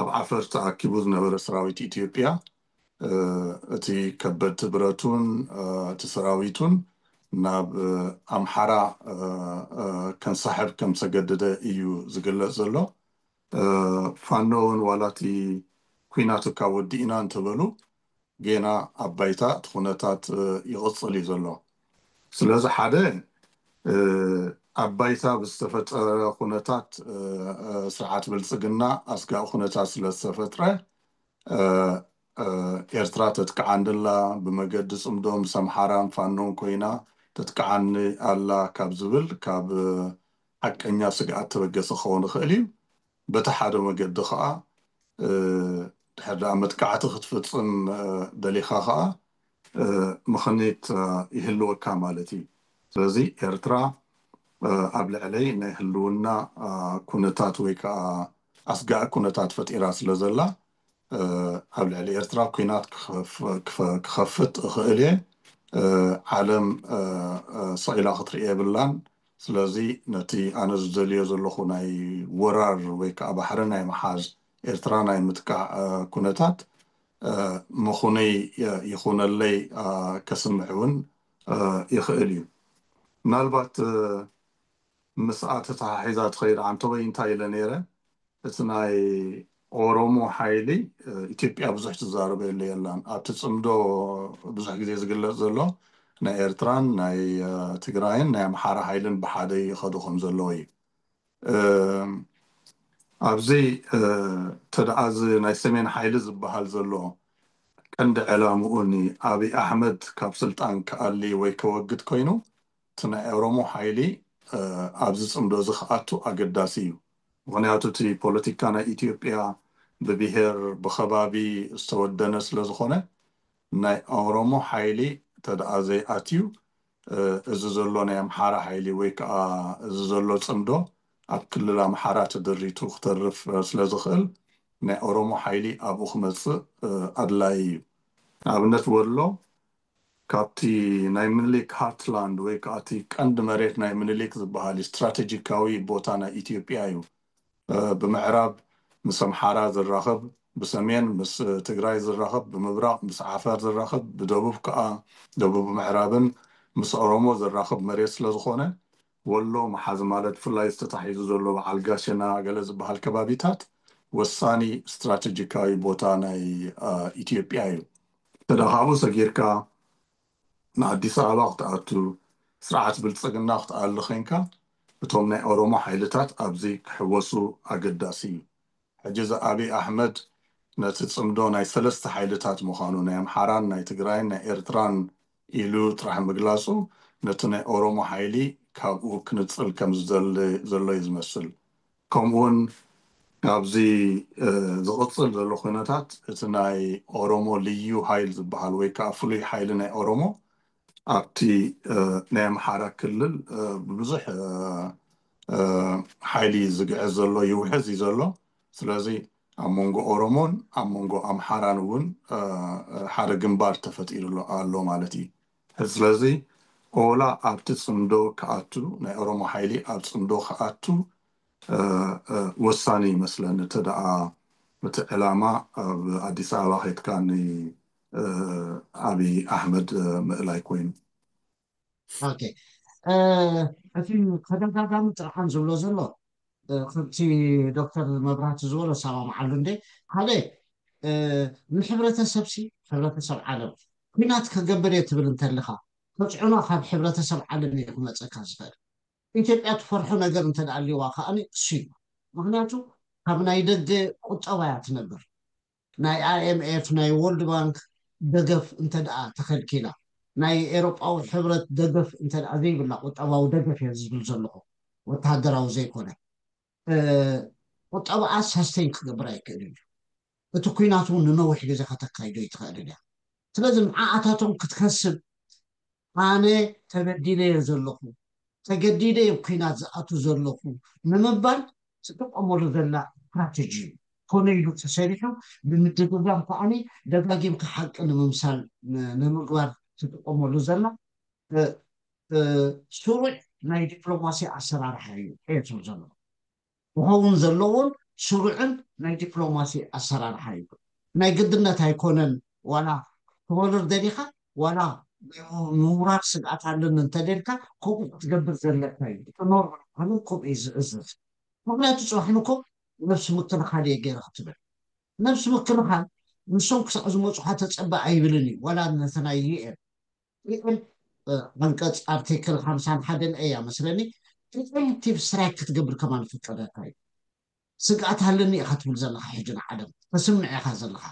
ኣብ ዓፈር ተኣኪቡ ዝነበረ ሰራዊት ኢትዮጵያ እቲ ከበድቲ ብረቱን እቲ ሰራዊቱን ናብ ኣምሓራ ከንሳሕብ ከም ዝተገደደ እዩ ዝግለጽ ዘሎ። ፋኖ እውን ዋላ እቲ ኲናት እካ ወዲእና እንተበሉ ጌና ኣብ ባይታ እቲ ኩነታት ይቕጽል እዩ ዘሎ። ስለዚ ሓደ ኣብ ባይታ ብዝተፈጠረ ኩነታት ስርዓት ብልፅግና ኣስጋእ ኩነታት ስለ ዝተፈጥረ ኤርትራ ተጥቅዓኒ ኣላ፣ ብመገዲ ፅምዶ ምስ ኣምሓራን ፋኖን ኮይና ተጥቅዓኒ ኣላ ካብ ዝብል ካብ ሓቀኛ ስግኣት ተበገሰ ክኸውን ይኽእል እዩ። በቲ ሓደ መገዲ ከዓ ድሕር ደኣ መጥቃዕቲ ክትፍፅም ደሊኻ ከዓ ምኽኒት ይህልወካ ማለት እዩ። ስለዚ ኤርትራ ኣብ ልዕለይ ናይ ህልውና ኩነታት ወይ ከዓ ኣስጋእ ኩነታት ፈጢራ ስለ ዘላ ኣብ ልዕሊ ኤርትራ ኲናት ክኸፍት እኽእል እየ። ዓለም ሰቒላ ክትርኢ የብላን። ስለዚ ነቲ ኣነ ዝደልዮ ዘለኹ ናይ ወራር ወይ ከዓ ባሕሪ ናይ ምሓዝ ኤርትራ ናይ ምጥቃዕ ኩነታት ምኹነይ ይኹነለይ ከስምዕ እውን ይኽእል እዩ። ምናልባት ምስኣ ተተሓሒዛ ትኸይድ ዓንተወይ እንታይ ኢለ ነይረ፣ እቲ ናይ ኦሮሞ ሓይሊ ኢትዮጵያ ብዙሕ ትዛረበሉ የላን። ኣብቲ ፅምዶ ብዙሕ ግዜ ዝግለፅ ዘሎ ናይ ኤርትራን ናይ ትግራይን ናይ ኣምሓራ ሓይልን ብሓደ ይኸዱ ከም ዘለዉ እዩ። ኣብዚ ተደኣዚ ናይ ሰሜን ሓይሊ ዝበሃል ዘሎ ቀንዲ ዕላምኡኒ ኣብይ ኣሕመድ ካብ ስልጣን ክኣሊ ወይ ከወግድ ኮይኑ እቲ ናይ ኦሮሞ ሓይሊ ኣብዚ ፅምዶ እዚ ክኣቱ ኣገዳሲ እዩ። ምክንያቱ እቲ ፖለቲካ ናይ ኢትዮጵያ ብብሄር ብከባቢ ዝተወደነ ስለ ዝኾነ ናይ ኦሮሞ ሓይሊ ተደኣ ዘይኣትዩ እዚ ዘሎ ናይ ኣምሓራ ሓይሊ ወይ ከዓ እዚ ዘሎ ፅምዶ ኣብ ክልል ኣምሓራ ተደሪቱ ክተርፍ ስለ ዝኽእል ናይ ኦሮሞ ሓይሊ ኣብኡ ክመፅእ ኣድላዪ እዩ። ንኣብነት ወሎ ካብቲ ናይ ምኒልክ ሃርትላንድ ወይ ከዓ እቲ ቀንዲ መሬት ናይ ምኒልክ ዝበሃል ስትራቴጂካዊ ቦታ ናይ ኢትዮጵያ እዩ። ብምዕራብ ምስ ኣምሓራ ዝራኸብ፣ ብሰሜን ምስ ትግራይ ዝራኸብ፣ ብምብራቕ ምስ ዓፋር ዝራኸብ፣ ብደቡብ ከዓ ደቡብ ምዕራብን ምስ ኦሮሞ ዝራኸብ መሬት ስለዝኾነ ወሎ መሓዝ ማለት ብፍላይ ዝተታሒዙ ዘሎ በዓል ጋሸና ገለ ዝበሃል ከባቢታት ወሳኒ ስትራቴጂካዊ ቦታ ናይ ኢትዮጵያ እዩ። ተዳ ካብኡ ሰጊርካ ንኣዲስ ኣበባ ክትኣቱ ስርዓት ብልፅግና ክትኣሊ ኮንካ እቶም ናይ ኦሮሞ ሓይልታት ኣብዚ ክሕወሱ ኣገዳሲ እዩ። ሕጂ እዚ ኣብይ ኣሕመድ ነቲ ፅምዶ ናይ ሰለስተ ሓይልታት ምዃኑ ናይ ኣምሓራን ናይ ትግራይን ናይ ኤርትራን ኢሉ ጥራሕ ምግላፁ ነቲ ናይ ኦሮሞ ሓይሊ ካብኡ ክንፅል ከም ዝደሊ ዘሎ እዩ ዝመስል። ከምኡውን ኣብዚ ዝቕፅል ዘሎ ኩነታት እቲ ናይ ኦሮሞ ልዩ ሃይል ዝበሃል ወይ ከዓ ፍሉይ ሓይሊ ናይ ኦሮሞ ኣብቲ ናይ ኣምሓራ ክልል ብብዙሕ ሓይሊ ዝግዕዝ ዘሎ ይውሕዝ እዩ ዘሎ። ስለዚ ኣብ መንጎ ኦሮሞን ኣብ መንጎ ኣምሓራን እውን ሓደ ግንባር ተፈጢሩ ኣሎ ማለት እዩ። ስለዚ ኦላ ኣብቲ ፅምዶ ክኣቱ ናይ ኦሮሞ ሓይሊ ኣብ ፅምዶ ክኣቱ ወሳኒ ይመስለኒ። እቲ ደኣ እቲ ዕላማ ኣብ ኣዲስ ኣበባ ከይድካ ንኣብይ ኣሕመድ ምእላይ ኮይኑ። ኦኬ እቲ ተደጋጋሚ ጥርዓን ዝብሎ ዘሎ ከምቲ ዶክተር መብራህቲ ዝበሎ ሰማምዓሉ እንደ ሓደ ንሕብረተሰብሲ፣ ሕብረተሰብ ዓለም ኩናት ከገብር እየ ትብል እንተለኻ፣ ተፅዕኖ ካብ ሕብረተሰብ ዓለም እዩ ክመፀካ ዝኽእል። ኢትዮጵያ ትፈርሖ ነገር እንተደኣ ኣልዋ ከዓኒ እሱ እዩ። ምክንያቱ ካብ ናይ ደገ ቁጠባ እያ ትነብር። ናይ ኣይኤምኤፍ፣ ናይ ወርልድ ባንክ ደገፍ እንተደኣ ተኸልኪላ፣ ናይ ኤሮጳዊ ሕብረት ደገፍ እንተደኣ ዘይብላ፣ ቁጠባዊ ደገፍ እየ ዝብል ዘለኹ፣ ወተሃደራዊ ዘይኮነ፣ ቁጠባኣ ሳስተይን ክገብር ኣይክእልን እዩ። እቲ ኩናት እውን ንነዊሕ ግዜ ከተካይዶ ኣይትኽእልን እያ። ስለዚ ንዓኣታቶም ክትከስብ ኣነ ተበዲለ እየ ዘለኹ፣ ተገዲደ እየ ኩናት ዝኣቱ ዘለኹ ንምባል ትጥቀመሉ ዘላ ስትራተጂ እዩ። ኮነ ኢሉ ተሰሪሑ ብምድግጋም ከዓኒ ደጋጊምካ ሓቂ ንምምሳል ንምግባር ትጥቀመሉ ዘላ ስሩዕ ናይ ዲፕሎማሲ ኣሰራርሓ እዩ እየ ዝብል ዘለኹ። ክኸውን ዘለዎን ስሩዕን ናይ ዲፕሎማሲ ኣሰራርሓ እዩ። ናይ ግድነት ኣይኮነን። ዋላ ክበርር ደሊኻ፣ ዋላ ምውራር ስግኣት ኣለኒ እንተደልካ፣ ከምኡ ክትገብር ዘለካ እዩ። እቲ ኖርማል ዓለም ከምኡ እዩ ዝእዝዝ። ምክንያቱ ፅባሕ ንኮ ነብሲ ምክልኻል እየ ገይረ ክትብል፣ ነብሲ ምክልኻል ንሶም ክሳዕ ዝመፁኻ ተፀበ ኣይብልን እዩ። ዋላ ነቲ ናይ ዩኤን ዩኤን ዓንቀፅ ኣርቲክል ሓምሳን ሓደን እያ መስለኒ፣ ፕሪኤምፕቲቭ ስትራይክ ክትገብር ከማን ይፍቀደካ እዩ። ስግኣት ኣለኒ ኢኻ ትብል ዘለኻ ሕጂ ንዓለም ተስምዕ ኢኻ ዘለኻ።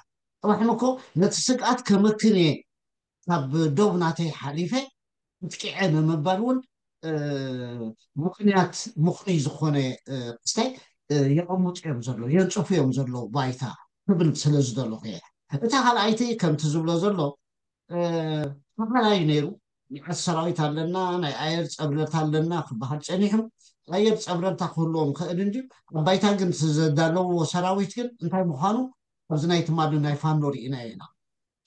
ጥራሕ እኮ ነቲ ስግኣት ከመክን እየ ካብ ዶብ ናተይ ሓሊፈ ክትቅዐ ንምባል እውን ምኽንያት ምኽኑይ ዝኾነ ክስታይ የቐምጡ እዮም ዘሎ፣ የንፅፉ እዮም ዘሎ ባይታ ክብል ስለ ዝደለኹ እየ። እታ ካልኣይቲ ከምቲ ዝብሎ ዘሎ ተፈላለዩ ነይሩ። ናይ ሰራዊት ኣለና፣ ናይ ኣየር ፀብለልታ ኣለና ክበሃል ፀኒሑ። ኣየር ፀብለልታ ክህልዎም ክእል እንዲ ኣብ ባይታ ግን ዘዳለውዎ ሰራዊት ግን እንታይ ምዃኑ ኣብዚ ናይ ትማሊ ናይ ፋኖ ርኢና ኢና።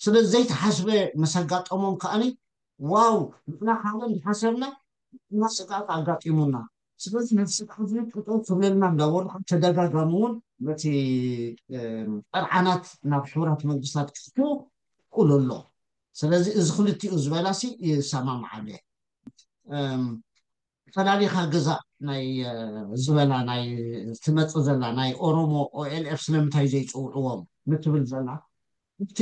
ስለዚ ዘይተሓስበ ምስ ኣጋጠሞም ከዓኒ ዋው ንሕና ካልእ እንተሓሰብና እና ስግኣት ኣጋጢሙና። ስለዚ ነዚ ስግኣት እዚ ጠጠው ክብለልና እንዳበሉ ኣብ ተደጋጋሚ እውን ነቲ ጥርዓናት ናብ ሕቡራት መንግስታት ክፍትው ክእሉ ኣሎ። ስለዚ እዚ ክልቲኡ ዝበላሲ ይሰማምዓሉ እየ። ፈላሊኻ ግዛእ ናይ ዝበላ ናይ ትመፅእ ዘላ ናይ ኦሮሞ ኦኤልኤፍ ስለምንታይ ዘይፅውዕዎም ምትብል ዘላ እቲ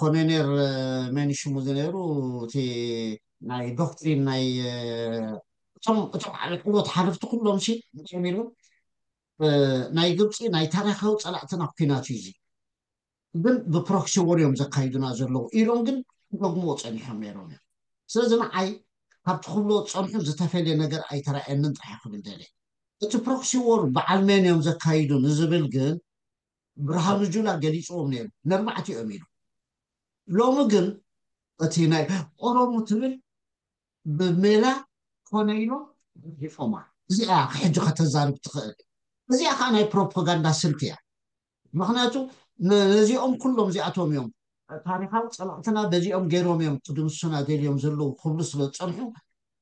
ኮሎኔል መኒሽሙ ዝነይሩ እቲ ናይ ዶክትሪን ናይ እቶም እቶም ዓለቅሎት ሓለፍቲ ኩሎም ሲ እንታይ ኢሉ ናይ ግብፂ ናይ ታሪካዊ ፀላእትና ኩናት እዩ እዚ ግን ብፕሮክሲ ወር እዮም ዘካይዱና ዘለዉ ኢሎም ግን ክደግምዎ ፀኒሖም ነይሮም እዮም። ስለዚ ንዓይ ካብቲ ክብሎ ዝፀንሑ ዝተፈለየ ነገር ኣይተራእየንን ጥራሕ ክብል ደለ። እቲ ፕሮክሲ ወር በዓል መን እዮም ዘካይዱ ንዝብል ግን ብርሃኑ ጁላ ገሊፅዎም ነይሩ። ነርባዕቲኦም ኢሉ። ሎሚ ግን እቲ ናይ ኦሮሞ ትብል ብሜላ ኮነ ኢሎም ገዲፎማ። እዚኣ ሕጂ ከተዛርብ ትኽእል። እዚኣ ከዓ ናይ ፕሮፓጋንዳ ስልቲ እያ። ምክንያቱ ነዚኦም ኩሎም እዚኣቶም እዮም ታሪካዊ ፀላእትና በዚኦም ገይሮም እዮም ክድምሱና ደልዮም ዘለዉ ክብሉ ስለ ዝፀንሑ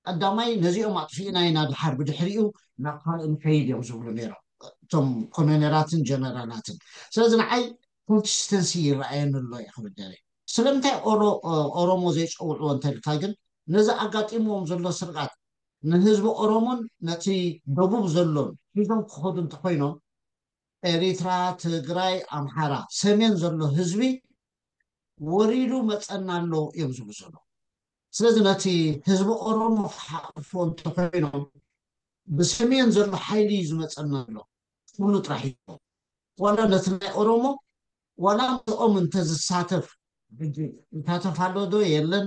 ቀዳማይ ነዚኦም ኣጥፊእና ኢና ድሓር ብድሕሪኡ ናብ ካልእ ንከይድ እዮም ዝብሉ ነይሮም እቶም ኮሎኔላትን ጀነራላትን። ስለዚ ንዓይ ኮንሲስተንሲ ይረኣየኒ ኣሎ እየ ክብል ደለ። ስለምንታይ ኦሮሞ ዘይፀውዕዎ እንተልካ ግን ነዚ ኣጋጢምዎም ዘሎ ስርቃት ንህዝቢ ኦሮሞን ነቲ ደቡብ ዘሎን ሒዞም ክኸዱ እንተኮይኖም ኤሪትራ፣ ትግራይ፣ ኣምሓራ፣ ሰሜን ዘሎ ህዝቢ ወሪዱ መፀና ኣሎ እዮም ዝብሉ ዘለዉ። ስለዚ ነቲ ህዝቢ ኦሮሞ ክሓልፎ እንተኮይኖም ብሰሜን ዘሎ ሓይሊ እዩ ዝመፀና ኣሎ ክብሉ ጥራሕ እዮም። ዋላ ነቲ ናይ ኦሮሞ ዋላ ምስኦም እንተዝሳተፍ ሕጂ ይሳተፍ ኣሎ ዶ የለን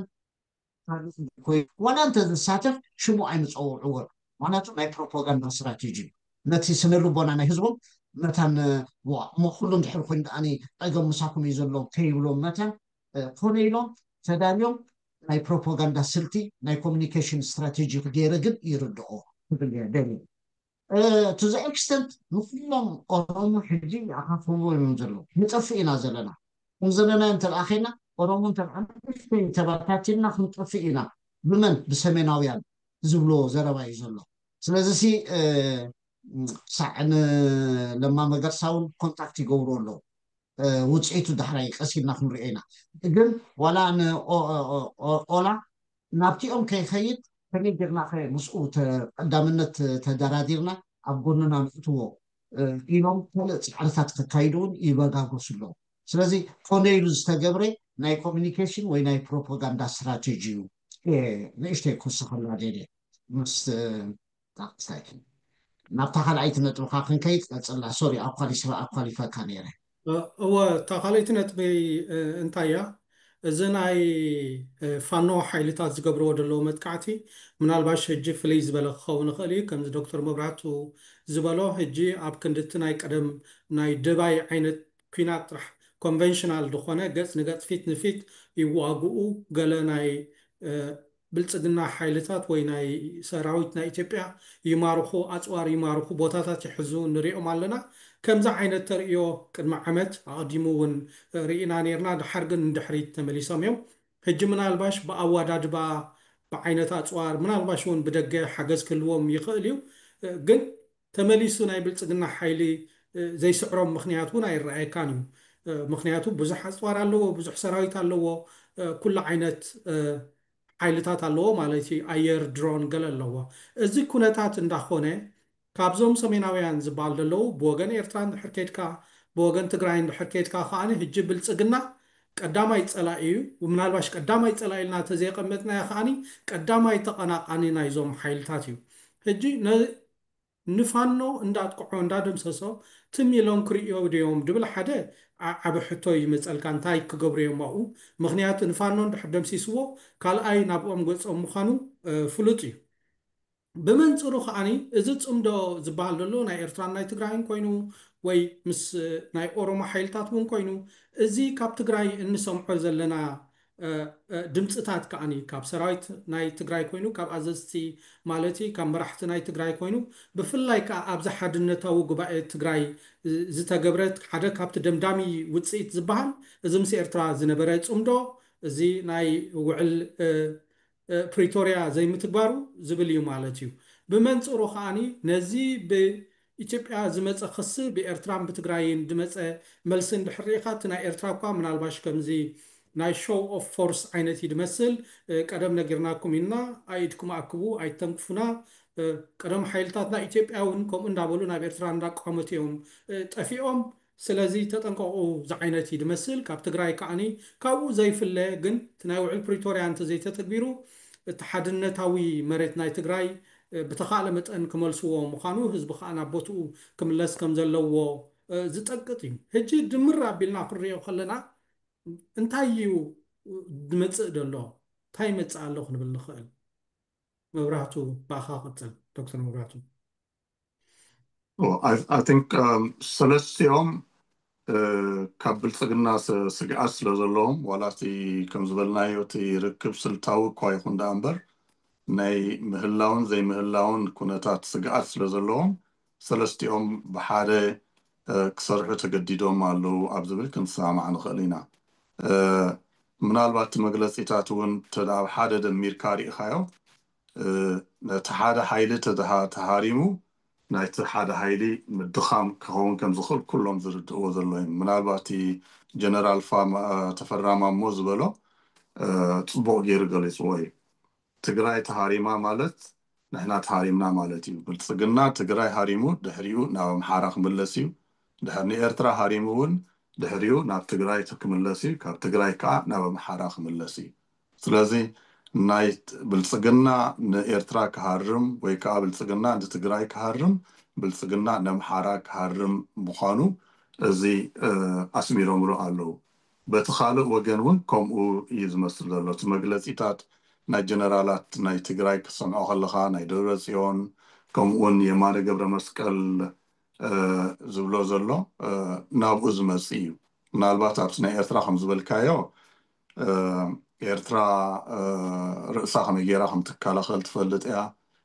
ዋላ እንተዝሳተፍ ሽሙ ኣይምፀውዕዎን። ምክንያቱ ናይ ፕሮፓጋንዳ ስትራቴጂ እዩ። ነቲ ስነ ልቦና ናይ ህዝቦም መታን እሞ ኩሉ እንድሕር ኮይኑ ደኣ ፀገም ምሳኩም እዩ ዘሎ ከይብሎም መታን ኮነ ኢሎም ተዳልዮም ናይ ፕሮፓጋንዳ ስልቲ ናይ ኮሚኒኬሽን ስትራቴጂ ገይረ ግን ይርድኦ ክብል እየ ደልየ። ቱ ዘ ኤክስተንት ንኩሎም ኦሮሞ ሕጂ ይኣኻኽብዎ እዮም ዘለዉ። ንጠፍእ ኢና ዘለና። ከም ዘለና እንተ ደኣ ኸይና ኦሮሞ እንተ ደኣ ንእሽተይ ተበታቲንና ክንጠፍእ ኢና። ብመን? ብሰሜናውያን ዝብልዎ ዘረባ እዩ ዘሎ። ስለዚ ሲ ክሳዕ ንለማ መገርሳ እውን ኮንታክት ይገብሩ ኣለዉ። ውፅኢቱ ዳሕራይ ቀስ ኢልና ክንሪኦ ኢና። ግን ዋላ ንኦላ ናብቲኦም ከይኸይድ ከመይ ጌርና ከ ምስኡ ተ- ቀዳምነት ተደራዲርና ኣብ ጎንና ንእትዎ እ፣ ኢሎም ካልእ ፃዕርታት ከካይዱ እውን ይበጋገሱ ኣለዉ። ስለዚ ኮነ ኢሉ ዝተገብረ ናይ ኮሚኒኬሽን ወይ ናይ ፕሮፓጋንዳ ስትራቴጂ እዩ። እ፣ ንእሽተይ ክውስኸላ ደልየ ምስ እ፣ ታ- ስታይ- ናብታ ካልኣይቲ ነጥብካ ክንከይድ ቀፅላ። ሶሪ ኣኳሊፈካ ነይረ። እወ፣ እታ ካልኣይቲ ነጥበይ እ፣ እንታይ እያ? እዚ ናይ እ፣ ፋኖ ሓይልታት ዝገብርዎ ዘለዉ መጥቃዕቲ ምናልባሽ ሕጂ ፍልይ ዝበለ ክኸውን ይኽእል እዩ። ከምዚ ዶክተር መብራህቱ ዝበሎ ሕጂ ኣብ ክንድቲ ናይ ቀደም ናይ ደባይ ዓይነት ኲናት ጥራሕ ኮንቨንሽናል ዝኾነ ገጽ ንገጽ ፊት ንፊት ይዋግኡ ገለ ናይ እ፣ ብልጽግና ሓይልታት ወይ ናይ ሰራዊት ናይ ኢትዮጵያ ይማርኹ፣ ኣጽዋር ይማርኹ፣ ቦታታት ይሕዙ ንሪኦም ኣለና። ከምዚ ዓይነት ተርእዮ ቅድሚ ዓመት ኣቐዲሙ እውን ርኢና ነርና። ድሓር ግን ንድሕሪት ተመሊሶም እዮም። ሕጂ ምናልባሽ ብኣወዳድባ ብዓይነት ኣጽዋር ምናልባሽ እውን ብደገ ሓገዝ ክህልዎም ይኽእል እዩ። ግን ተመሊሱ ናይ ብልጽግና ሓይሊ ዘይስዕሮም ምኽንያት እውን ኣይረኣየካን እዩ። ምኽንያቱ ብዙሕ ኣጽዋር ኣለዎ፣ ብዙሕ ሰራዊት ኣለዎ፣ ኩሉ ዓይነት ሓይልታት ኣለዎ ማለት እዩ። ኣየር፣ ድሮን ገለ ኣለዎ። እዚ ኩነታት እንዳኾነ ካብዞም ሰሜናውያን ዝበሃል ዘለዉ ብወገን ኤርትራ እንድሕር ከድካ ብወገን ትግራይ እንድሕር ከድካ ከዓኒ ሕጂ ብልጽግና ቀዳማይ ጸላኢ እዩ። ምናልባሽ ቀዳማይ ጸላኢ ኢልና ተዘየቐመጥናዮ ከዓኒ ቀዳማይ ተቐናቓኒ ናይዞም ሓይልታት እዩ። ሕጂ ንፋኖ እንዳጥቅዖ እንዳደምሰሶ ትም ኢሎም ክርእዮ ድዮም ድብል ሓደ ዓቢ ሕቶ ይመጸልካ። እንታይ ክገብሩ እዮም ኣብኡ? ምክንያቱ ንፋኖ እንድሕር ደምሲስዎ ካልኣይ ናብኦም ገጾም ምዃኑ ፍሉጥ እዩ። ብመንጽሩ ከዓኒ እዚ ጽምዶ ዝበሃል ዘሎ ናይ ኤርትራን ናይ ትግራይን ኮይኑ ወይ ምስ ናይ ኦሮሞ ሓይልታት እውን ኮይኑ እዚ ካብ ትግራይ እንሰምዖ ዘለና ድምፅታት ከዓኒ ካብ ሰራዊት ናይ ትግራይ ኮይኑ ካብ ኣዘዝቲ ማለት ካብ መራሕቲ ናይ ትግራይ ኮይኑ ብፍላይ ከዓ ኣብዚ ሓድነታዊ ጉባኤ ትግራይ ዝተገብረ ሓደ ካብቲ ደምዳሚ ውፅኢት ዝበሃል እዚ ምስ ኤርትራ ዝነበረ ፅምዶ እዚ ናይ ውዕል ፕሪቶርያ ዘይምትግባሩ ዝብል እዩ ማለት እዩ። ብመንፅሩ ከዓኒ ነዚ ብኢትዮጵያ ዝመፀ ክሲ ብኤርትራን ብትግራይን ዝመፀ መልሲ እንድሕር ርኢኻ እቲ ናይ ኤርትራ እኳ ምናልባሽ ከምዚ ናይ ሾው ኦፍ ፎርስ ዓይነት እዩ ዝመስል። ቀደም ነጊርናኩም ኢና፣ ኣኢድኩም ኣክቡ፣ ኣይተንክፉና። ቀደም ሓይልታት ናይ ኢትዮጵያ እውን ከምኡ እንዳበሉ ናብ ኤርትራ እንዳቋመቱ እዮም ጠፊኦም። ስለዚ ተጠንቀቑ ዝዓይነት እዩ ዝመስል። ካብ ትግራይ ከዓኒ ካብኡ ዘይፍለ ግን እቲ ናይ ውዕል ፕሪቶርያ እንተዘይተተግቢሩ እቲ ሓድነታዊ መሬት ናይ ትግራይ ብተኻእለ መጠን ክመልስዎ ምዃኑ ህዝቢ ከዓ ናብ ቦትኡ ክምለስ ከም ዘለዎ ዝጠቅጥ እዩ። ሕጂ ድምር ኣቢልና ክንሪኦ ከለና እንታይ እዩ ዝመፅእ ዘሎ? እንታይ ይመፅእ ኣሎ ክንብል ንኽእል? መብራህቱ ብኣኻ ቅፅል ዶክተር መብራህቱ። I think ሰለስቲኦም ካብ ብልፅግና ስግኣት ስለ ዘለዎም ዋላ እቲ ከም ዝበልናዮ እቲ ርክብ ስልታዊ እኳ ይኹን ደኣ እምበር ናይ ምህላውን ዘይምህላውን ኩነታት ስግኣት ስለ ዘለዎም ሰለስቲኦም ብሓደ ክሰርሑ ተገዲዶም ኣለዉ ኣብ ዝብል ክንሰማማዕ ንኽእል ኢና። ምናልባት እቲ መግለፂታት እውን ተደ ኣብ ሓደ ደሚርካ ርኢኻዮ ነቲ ሓደ ሓይሊ ተሃሪሙ ናይቲ ሓደ ሓይሊ ምድኻም ክኸውን ከም ዝኽእል ኩሎም ዝርድእዎ ዘሎ እዮም። ምናልባት እቲ ጀነራል ተፈራ ማሞ ዝበሎ ፅቡቕ ገይሩ ገሊፅዎ እዩ። ትግራይ ተሃሪማ ማለት ንሕና ተሃሪምና ማለት እዩ። ብልፅግና ትግራይ ሃሪሙ ድሕሪኡ ናብ ኣምሓራ ክምለስ እዩ። ድሕር ንኤርትራ ሃሪሙ እውን ድሕሪኡ ናብ ትግራይ ክምለስ እዩ። ካብ ትግራይ ከዓ ናብ ኣምሓራ ክምለስ እዩ። ስለዚ ናይ ብልፅግና ንኤርትራ ክሃርም ወይ ከዓ ብልፅግና ንትግራይ ክሃርም ብልፅግና ነምሓራ ክሃርም ምዃኑ እዚ ኣስሚሮምሉ ኣለዉ። በቲ ካልእ ወገን እውን ከምኡ እዩ ዝመስል ዘሎ። እቲ መግለፂታት ናይ ጀነራላት ናይ ትግራይ ክትሰምዖ ከለኻ ናይ ደብረ ፅዮን ከምኡውን የማነ ገብረ መስቀል ዝብሎ ዘሎ ናብኡ ዝመፅእ እዩ። ምናልባት ኣብቲ ናይ ኤርትራ ከም ዝበልካዮ ኤርትራ ርእሳ ከመይ ገይራ ከም ትከላኸል ትፈልጥ እያ።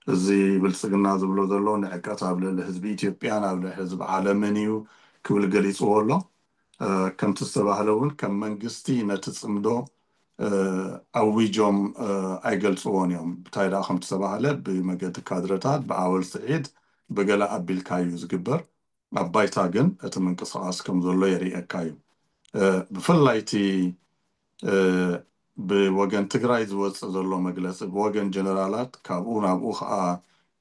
እዚ ብልፅግና ዝብሎ ዘሎ ንዕቀት ኣብ ልዕሊ ህዝቢ ኢትዮጵያን ኣብ ልዕሊ ህዝቢ ዓለምን እዩ ክብል ገሊፅዎ ኣሎ። ከምቲ ዝተባህለ እውን ከም መንግስቲ ነቲ ፅምዶ ኣዊጆም ኣይገልፅዎን እዮም። እንታይ ደኣ ከም ዝተባህለ ብመገዲ ካድረታት ብኣወል ስዒድ ብገለ ኣቢልካ እዩ ዝግበር። ኣብ ባይታ ግን እቲ ምንቅስቃስ ከም ዘሎ የርእየካ እዩ። ብፍላይ እቲ ብወገን ትግራይ ዝወፅእ ዘሎ መግለፂ ብወገን ጀነራላት ካብኡ ናብኡ ከዓ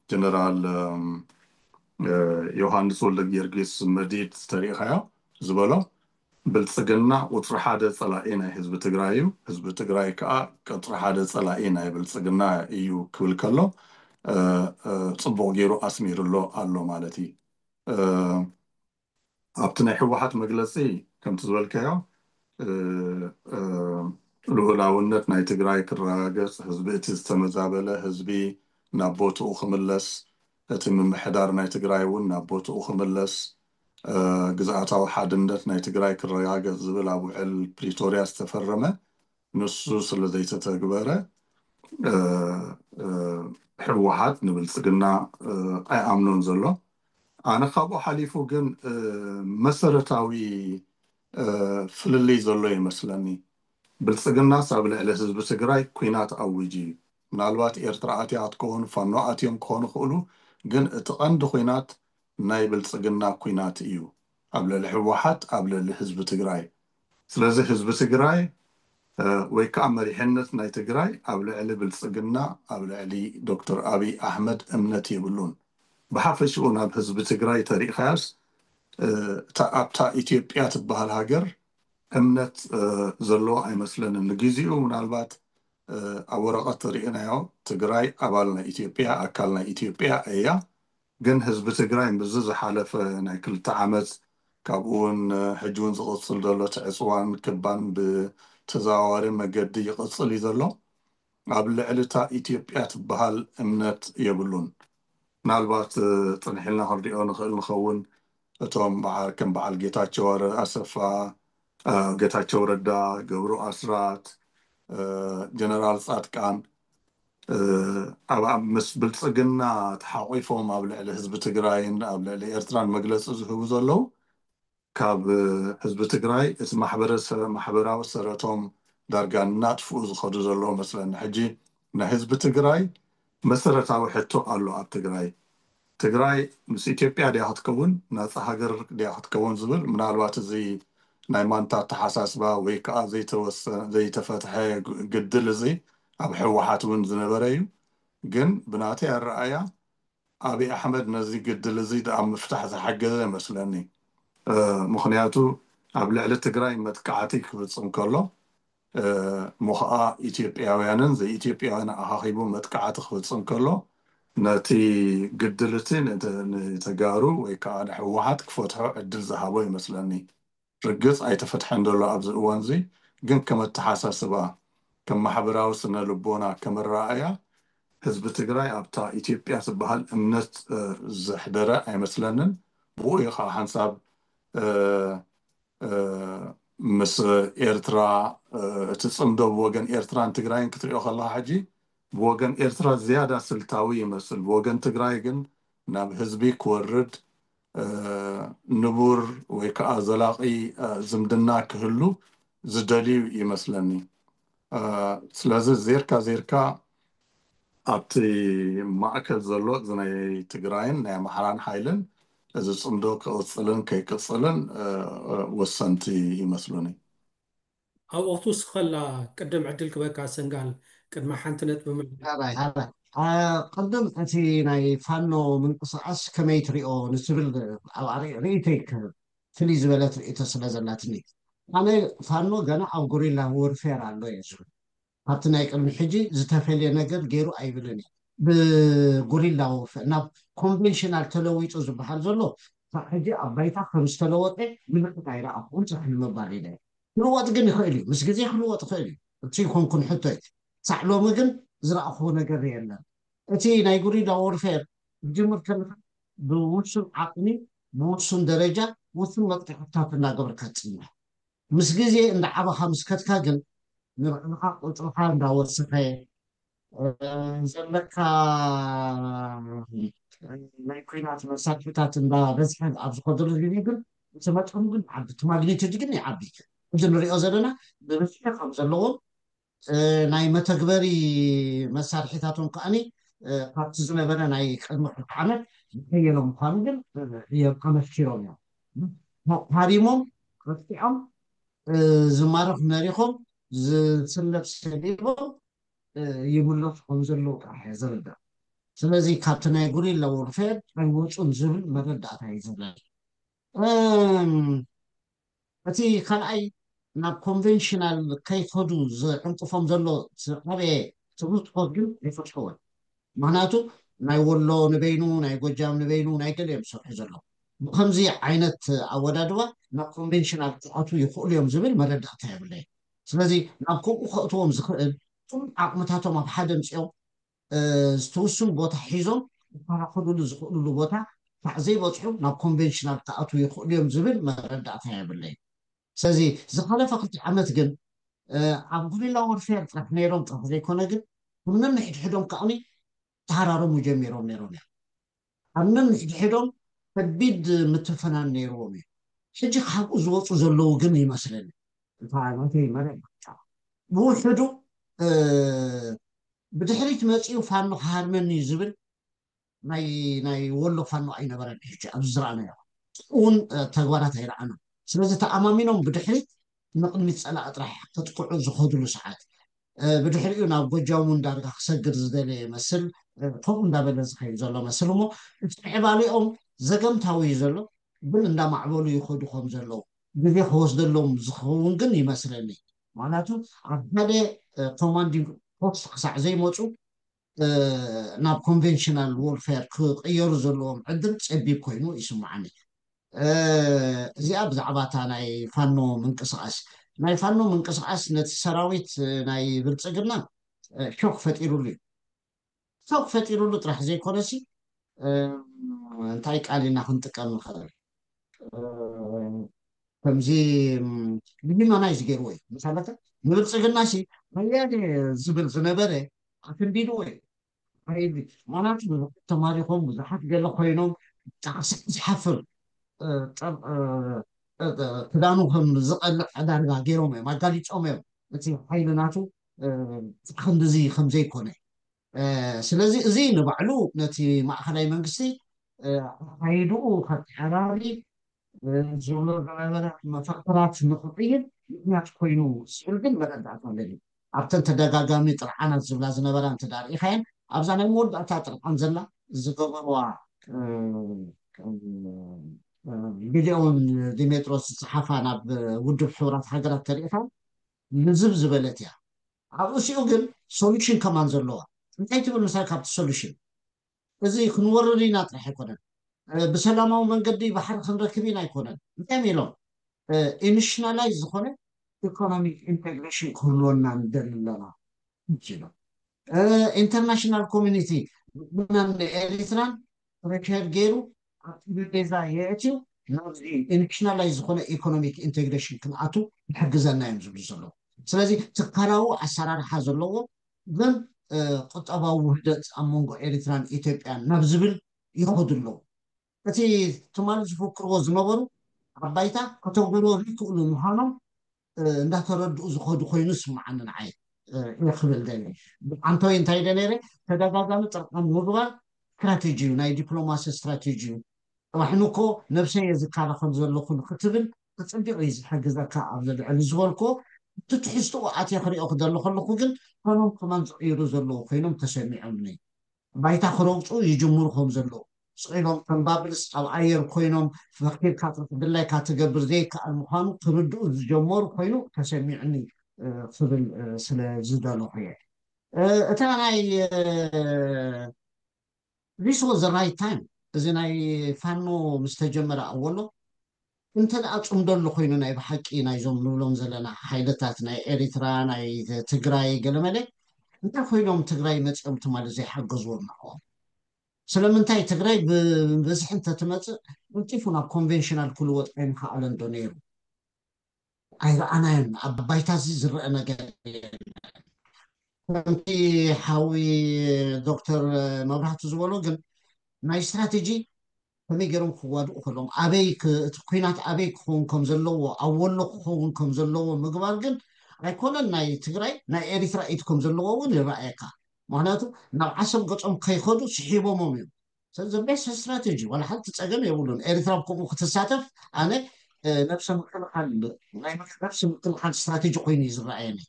ጀነራል ዮሃንስ ወልደ ጊዮርጊስ መዲድ ዝተሪእካዮ ዝበሎ ብልፅግና ቁፅሪ ሓደ ፀላኢ ናይ ህዝቢ ትግራይ እዩ። ህዝቢ ትግራይ ከዓ ቁፅሪ ሓደ ፀላኢ ናይ ብልፅግና እዩ ክብል ከሎ ፅቡቕ ገይሩ ኣስሚርሎ ኣሎ ማለት እዩ። ኣብቲ ናይ ህወሓት መግለፂ ከምቲ ዝበልካዮ ልኡላውነት ናይ ትግራይ ክረጋገፅ፣ ህዝቢ እቲ ዝተመዛበለ ህዝቢ ናብ ቦትኡ ክምለስ፣ እቲ ምምሕዳር ናይ ትግራይ እውን ናብ ቦትኡ ክምለስ፣ ግዝኣታዊ ሓድነት ናይ ትግራይ ክረጋገፅ ዝብል ኣብ ውዕል ፕሪቶርያ ዝተፈረመ ንሱ ስለ ዘይተተግበረ ህወሓት ንብልፅግና ኣይኣምኖን ዘሎ። ኣነ ካብኡ ሓሊፉ ግን መሰረታዊ ፍልልይ ዘሎ ይመስለኒ። ብልፅግናስ ኣብ ልዕሊ ህዝቢ ትግራይ ኩናት ኣውጅ እዩ። ምናልባት ኤርትራ ኣትያ ክትከውን ፋኖ ኣትዮም ክኾኑ ክእሉ፣ ግን እቲ ቀንዲ ኩናት ናይ ብልፅግና ኩናት እዩ ኣብ ልዕሊ ህወሓት ኣብ ልዕሊ ህዝቢ ትግራይ። ስለዚ ህዝቢ ትግራይ ወይ ከዓ መሪሕነት ናይ ትግራይ ኣብ ልዕሊ ብልፅግና ኣብ ልዕሊ ዶክተር ኣብይ ኣሕመድ እምነት የብሉን። ብሓፈሽኡ ናብ ህዝቢ ትግራይ ተሪእኻያስ ኣብታ ኢትዮጵያ ትበሃል ሃገር እምነት ዘለዎ ኣይመስለንን። ንግዜኡ ምናልባት ኣብ ወረቐት ተሪእናዮ ትግራይ ኣባል ናይ ኢትዮጵያ ኣካል ናይ ኢትዮጵያ እያ። ግን ህዝቢ ትግራይ ምስዚ ዝሓለፈ ናይ ክልተ ዓመት ካብኡ እውን ሕጂ እውን ዝቕፅል ዘሎ እቲ ዕፅዋን ክባን ብተዘዋዋሪ መገዲ ይቕፅል እዩ ዘሎ። ኣብ ልዕሊ እታ ኢትዮጵያ ትበሃል እምነት የብሉን። ምናልባት ፅንሕ ኢልና ክንሪኦ ንኽእል ንኸውን። እቶም በዓል ከም በዓል ጌታቸው ኣሰፋ፣ ጌታቸው ረዳ፣ ገብሩ ኣስራት፣ ጀነራል ፃድቃን ኣብ ምስ ብልፅግና ተሓቂፎም ኣብ ልዕሊ ህዝቢ ትግራይን ኣብ ልዕሊ ኤርትራን መግለፂ ዝህቡ ዘለዉ ካብ ህዝቢ ትግራይ እቲ ማሕበራዊ ሰረቶም ዳርጋ እናጥፍኡ ዝኸዱ ዘለዉ መስለኒ። ሕጂ ናይ ህዝቢ ትግራይ መሰረታዊ ሕቶ ኣሎ ኣብ ትግራይ። ትግራይ ምስ ኢትዮጵያ ድያ ክትከውን ናፃ ሃገር ድያ ክትከውን ዝብል ምናልባት እዚ ናይ ማንታ ኣተሓሳስባ ወይ ከዓ ዘይተፈትሐ ግድል እዚ ኣብ ህወሓት እውን ዝነበረ እዩ። ግን ብናተይ ኣረኣያ ኣብይ ኣሕመድ ነዚ ግድል እዚ ኣብ ምፍታሕ ዝሓገዘ መስለኒ። ምክንያቱ ኣብ ልዕሊ ትግራይ መጥቃዕቲ ክፍፅም ከሎ ሞኸኣ ኢትዮጵያውያንን ዘይኢትዮጵያውያን ኣኻኺቡ መጥቃዕቲ ክፍፅም ከሎ ነቲ ግድል እቲ ንተጋሩ ወይ ከዓ ንህወሓት ክፈትሖ ዕድል ዝሃቦ ይመስለኒ። ርግፅ ኣይተፈትሐን ዘሎ ኣብዚ እዋን እዚ፣ ግን ከም ኣተሓሳስባ ከም ማሕበራዊ ስነ ልቦና ከም ኣረኣእያ ህዝቢ ትግራይ ኣብታ ኢትዮጵያ ትበሃል እምነት ዘሕደረ ኣይመስለንን። ብኡ እዩ ከዓ ሓንሳብ ምስ ኤርትራ እቲ ፅምዶ ብወገን ኤርትራን ትግራይን ክትሪኦ ከለካ ሕጂ ብወገን ኤርትራ ዝያዳ ስልታዊ ይመስል። ብወገን ትግራይ ግን ናብ ህዝቢ ክወርድ ንቡር ወይ ከዓ ዘላቂ ዝምድና ክህሉ ዝደልዩ ይመስለኒ። ስለዚ ዜርካ ዜርካ ኣብቲ ማእከል ዘሎ እዚ ናይ ትግራይን ናይ ኣምሓራን ሓይልን እዚ ፅምዶ ክቕፅልን ከይቅፅልን ወሰንቲ ይመስሉኒ። ኣብኡ ክትውስኸላ ቅድም ዕድል ክበካ ሰንጋል ቅድሚ ሓንቲ ነጥቢ ምል ቅድም እቲ ናይ ፋኖ ምንቅስቃስ ከመይ ትሪኦ ንትብል ርእይተይ ክህብ ፍልይ ዝበለት ርእይቶ ስለ ዘላትኒ ኣነ ፋኖ ገና ኣብ ጉሪላ ወርፌር ኣሎ እየ ዝብል ካብቲ ናይ ቅድሚ ሕጂ ዝተፈልየ ነገር ገይሩ ኣይብልን እዩ ብጉሪላ ወርፌር ናብ ኮንቬንሽናል ተለዊጡ ዝበሃል ዘሎ ካብ ሕጂ ኣብ ባይታ ከም ዝተለወጠ ምልክት ኣይረኣኹን ፅሕ ንምባል ኢለ ክልወጥ ግን ይኽእል እዩ ምስ ግዜ ክልወጥ ይኽእል እዩ እቲ ይኮንኩን ሕቶይ ሳዕ ሎሚ ግን ዝረኣኹዎ ነገር የለን እቲ ናይ ጉሪላ ወርፌር ክትጅምር ከለካ ብውሱን ዓቕሚ ብውሱን ደረጃ ውሱን መጥቃዕትታት እናገበርካ ትፅንሕ ምስ ግዜ እንዳዓበኻ ምስ ከድካ ግን ንባዕልኻ ቁፅርኻ እንዳወሰኸ ዘለካ ናይ ኩናት መሳርሒታት እንዳበዝሐ ኣብ ዝኸደሉ ግዜ ግን እቲ መጠኑ ግን ይዓቢ እቲ ማግኒቱድ ግን ይዓቢ እዚ ንሪኦ ዘለና ብብዝሒ ከም ዘለዎም ናይ መተግበሪ መሳርሒታቶም ከዓኒ ካብቲ ዝነበረ ናይ ቅድሚ ክልተ ዓመት ዝቀየረ ምኳኑ ግን እዮም ኣመስኪሮም እዮም ሃሪሞም ረቲዖም ዝማረኹ መሪኾም ዝስለብ ሰሊቦም ይምለሱ ከም ዘለዉ ጥራሕ እየ ዝርዳእ። ስለዚ ካብቲ ናይ ጉሪላ ወርፌር ኣይወፁን ዝብል መረዳእታ እዩ ዘለኒ። እቲ ካልኣይ ናብ ኮንቨንሽናል ከይከዱ ዝዕንቅፎም ዘሎ ዝዓበየ ትምህርትኮ ግን ኣይፈትሕዎን። ምክንያቱ ናይ ወሎ ንበይኑ ናይ ጎጃም ንበይኑ ናይ ገለ እዮም ዝሰርሑ ዘለዉ። ብከምዚ ዓይነት ኣወዳድባ ናብ ኮንቨንሽናል ክኣቱ ይኽእሉ እዮም ዝብል መረዳእታ የብለይ። ስለዚ ናብ ከምኡ ከእትዎም ዝኽእል ቱም ዓቕምታቶም ኣብ ሓደ ምፅኦም ዝተውስኑ ቦታ ሒዞም ክከላኸሉሉ ዝኽእሉሉ ቦታ ካዕ ዘይበፅሑ ናብ ኮንቨንሽናል ክኣቱ ይኽእሉ እዮም ዝብል መረዳእታ የብለይ። ስለዚ ዝሓለፈ ክልተ ዓመት ግን ኣብ ጉሪላ ወርፌር ጥራሕ ነይሮም ጥራሕ ዘይኮነ ግን ኩሎም ንሕድሕዶም ከዓኒ ተሃራረሙ ጀሚሮም ነይሮም እዮም። ኣብ ነንሕድሕዶም ከቢድ ምትፍናን ነይርዎም እዩ። ሕጂ ካብኡ ዝወፁ ዘለዉ ግን ይመስለኒ። እንታይ ናተይ መረዳእታ ብውሕዱ ብድሕሪት መፂኡ ፋኖ ክሃርመኒ እዩ ዝብል ናይ ናይ ወሎ ፋኖ ኣይነበረን። ሕጂ ኣብዚ ዝረኣናዮ እውን ተግባራት ኣይረኣና። ስለዚ ተኣማሚኖም ብድሕሪት ንቕድሚት ፀላኢ ጥራሕ ከጥቅዑ ዝኸድሉ ሰዓት ብድሕሪኡ ናብ ጎጃም እውን ዳርጋ ክሰግር ዝደለየ መስል ከምኡ እንዳበለ ዝኸይድ ዘሎ መስል እሞ እቲ ምዕባሌኦም ዘገምታዊ እዩ ዘሎ። ግን እንዳማዕበሉ ይኸዱ ከም ዘለዉ ግዜ ክወስደሎም ዝኸውን ግን ይመስለኒ። ምክንያቱ ኣብ ሓደ ኮማንዲንግ ፖስት ክሳዕ ዘይመፁ ናብ ኮንቨንሽናል ዎርፌር ክቕየሩ ዘለዎም ዕድል ፀቢብ ኮይኑ ይስምዓኒ። እዚኣ ብዛዕባ እታ ናይ ፋኖ ምንቅስቃስ ናይ ፋኖ ምንቅስቃስ ነቲ ሰራዊት ናይ ብልፅግና ሾክ ፈጢሩሉ እዩ። ሾክ ፈጢሩሉ ጥራሕ ዘይኮነሲ እንታይ ቃል ኢና ክንጥቀም ንኽእል? ከምዚ ብሂማናይዝ ገይርዎ እዩ። ምሳለተ ንብልፅግና ሲ ወያኔ ዝብል ዝነበረ ኣክንዲድዎ እዩ። ሓይሊ ማናት ብዙሓት ተማሪኾም ብዙሓት ገለ ኮይኖም ጣዕሳ ዝሓፍር ክዳኑ ከም ዝቐልዕ ዳርጋ ገይሮም እዮም ኣጋሊፆም እዮም። እቲ ሓይሊ ናቱ ክንድዚ ከም ዘይኮነ ስለዚ እዚ ንባዕሉ ነቲ ማእኸላይ መንግስቲ ኣካይድኡ ከተሓራሪ ዝብሎ ዝነበረ መፈክራት ንክቕይር ምክንያት ኮይኑ ዝብል ግን መረዳእታ ኣለኒ። ኣብተን ተደጋጋሚ ጥርዓናት ዝብላ ዝነበራ እንተ ርኢኻየን ኣብዛ ናይ መወዳእታ ጥርዓን ዘላ ዝገበርዋ ጊዴኦን ዲሜጥሮስ ዝፅሓፋ ናብ ውድብ ሕቡራት ሃገራት ተሪኢኻ ልዝብ ዝበለት እያ። ኣብኡ ሲኡ ግን ሶሉሽን ከማን ዘለዋ እንታይ ትብል ምሳይ ካብቲ ሶሉሽን እዚ ክንወርር ኢና ጥራሕ ኣይኮነን። ብሰላማዊ መንገዲ ባሕሪ ክንረክብ ኢና ኣይኮነን። እንታይ ኢሎም ኢንሽናላይዝ ዝኾነ ኢኮኖሚክ ኢንቴግሬሽን ክህልወና ንደሊ ኣለና ኢሎም። ኢንተርናሽናል ኮሚኒቲ ንኤሪትራን ፕሬሸር ገይሩ ኣብ ጠረጴዛ የእትዩ ናብዚ ኢንሽናላይዝ ዝኾነ ኢኮኖሚክ ኢንቴግሬሽን ክንኣቱ ይሕግዘና እዮም ዝብሉ ዘለዉ። ስለዚ ትካላዊ ኣሰራርሓ ዘለዎ ግን ቁጠባዊ ውህደት ኣብ መንጎ ኤሪትራን ኢትዮጵያን ናብ ዝብል ይኸዱ ኣለዉ። እቲ ትማሊ ዝፍክርዎ ዝነበሩ ኣብ ባይታ ከተግብርዎ ዘይክእሉ ምዃኖም እንዳተረድኡ ዝኸዱ ኮይኑ ስምዓኒ ንዓይ። እየ ክብል ደሊ ኣንቶይ እንታይ ደ ነይረ ተደጋጋሚ ጥርዓን ምግባር ስትራቴጂ እዩ፣ ናይ ዲፕሎማሲ ስትራቴጂ እዩ። ጥባሕኒ እኮ ነብሰይ እየ ዝከላኸል ዘለኹ ንክትብል ኣፀቢቑ እዩ ዝሕግዘካ። ኣብ ልዕሊ ዝበልክዎ እቲ ትሕዝትኡ ኣትየ ክሪኦ ክደሊ ከለኹ ግን ኮኖም ከማን ዝቕይሩ ዘለዉ ኮይኖም ተሰሚዖምኒ። ባይታ ክረግፁ ይጅምሩ ከም ዘለዉ ስቕ ኢሎም ከም ባብልስ ኣብ ኣየር ኮይኖም ፈኪርካ ድላይካ ትገብር ዘይከኣል ምዃኑ ክርድኡ ዝጀመሩ ኮይኑ ተሰሚዑኒ ክብል ስለ ዝደለኹ እየ። እታ ናይ this was the right time እዚ ናይ ፋኖ ምስ ተጀመረ ኣወሎ እንተ ደኣ ጽምዶ ኣሎ ኮይኑ ናይ ብሓቂ ናይዞም ንብሎም ዘለና ሓይልታት ናይ ኤሪትራ ናይ ትግራይ ገለመለ እንታይ ኮይኖም ትግራይ መጺኦም ትማሊ ዘይሓገዝዎም ንዕኦም? ስለምንታይ ትግራይ ብብዝሒ እንተትመጽእ ቀልጢፉ ናብ ኮንቬንሽናል ክልወጥ ኣይምኸኣለን ዶ ነይሩ? ኣይረኣናዮን። ኣብ ባይታ እዚ ዝረአ ነገር የለን። ከምቲ ሓዊ ዶክተር መብራህቱ ዝበሎ ግን ናይ ስትራቴጂ ከመይ ገይሮም ክዋድኡ ከለዎም ኣበይ እቲ ኩናት ኣበይ ክኸውን ከም ዘለዎ ኣብ ወሎ ክኸውን ከም ዘለዎ ምግባር ግን ኣይኮነን ናይ ትግራይ ናይ ኤሪትራ ኢድ ከም ዘለዎ እውን ይረኣየካ። ምክንያቱ ናብ ዓሰብ ገፆም ከይኸዱ ስሒቦሞም እዮም። ስለዚ ቤስት ስትራቴጂ ዋላ ሓንቲ ፀገም የብሉን። ኤሪትራ ከምኡ ክትሳተፍ ኣነ ነብሰ ምክልኻል ናይ ነብሰ ምክልኻል ስትራቴጂ ኮይኑ እዩ ዝረኣየኒ።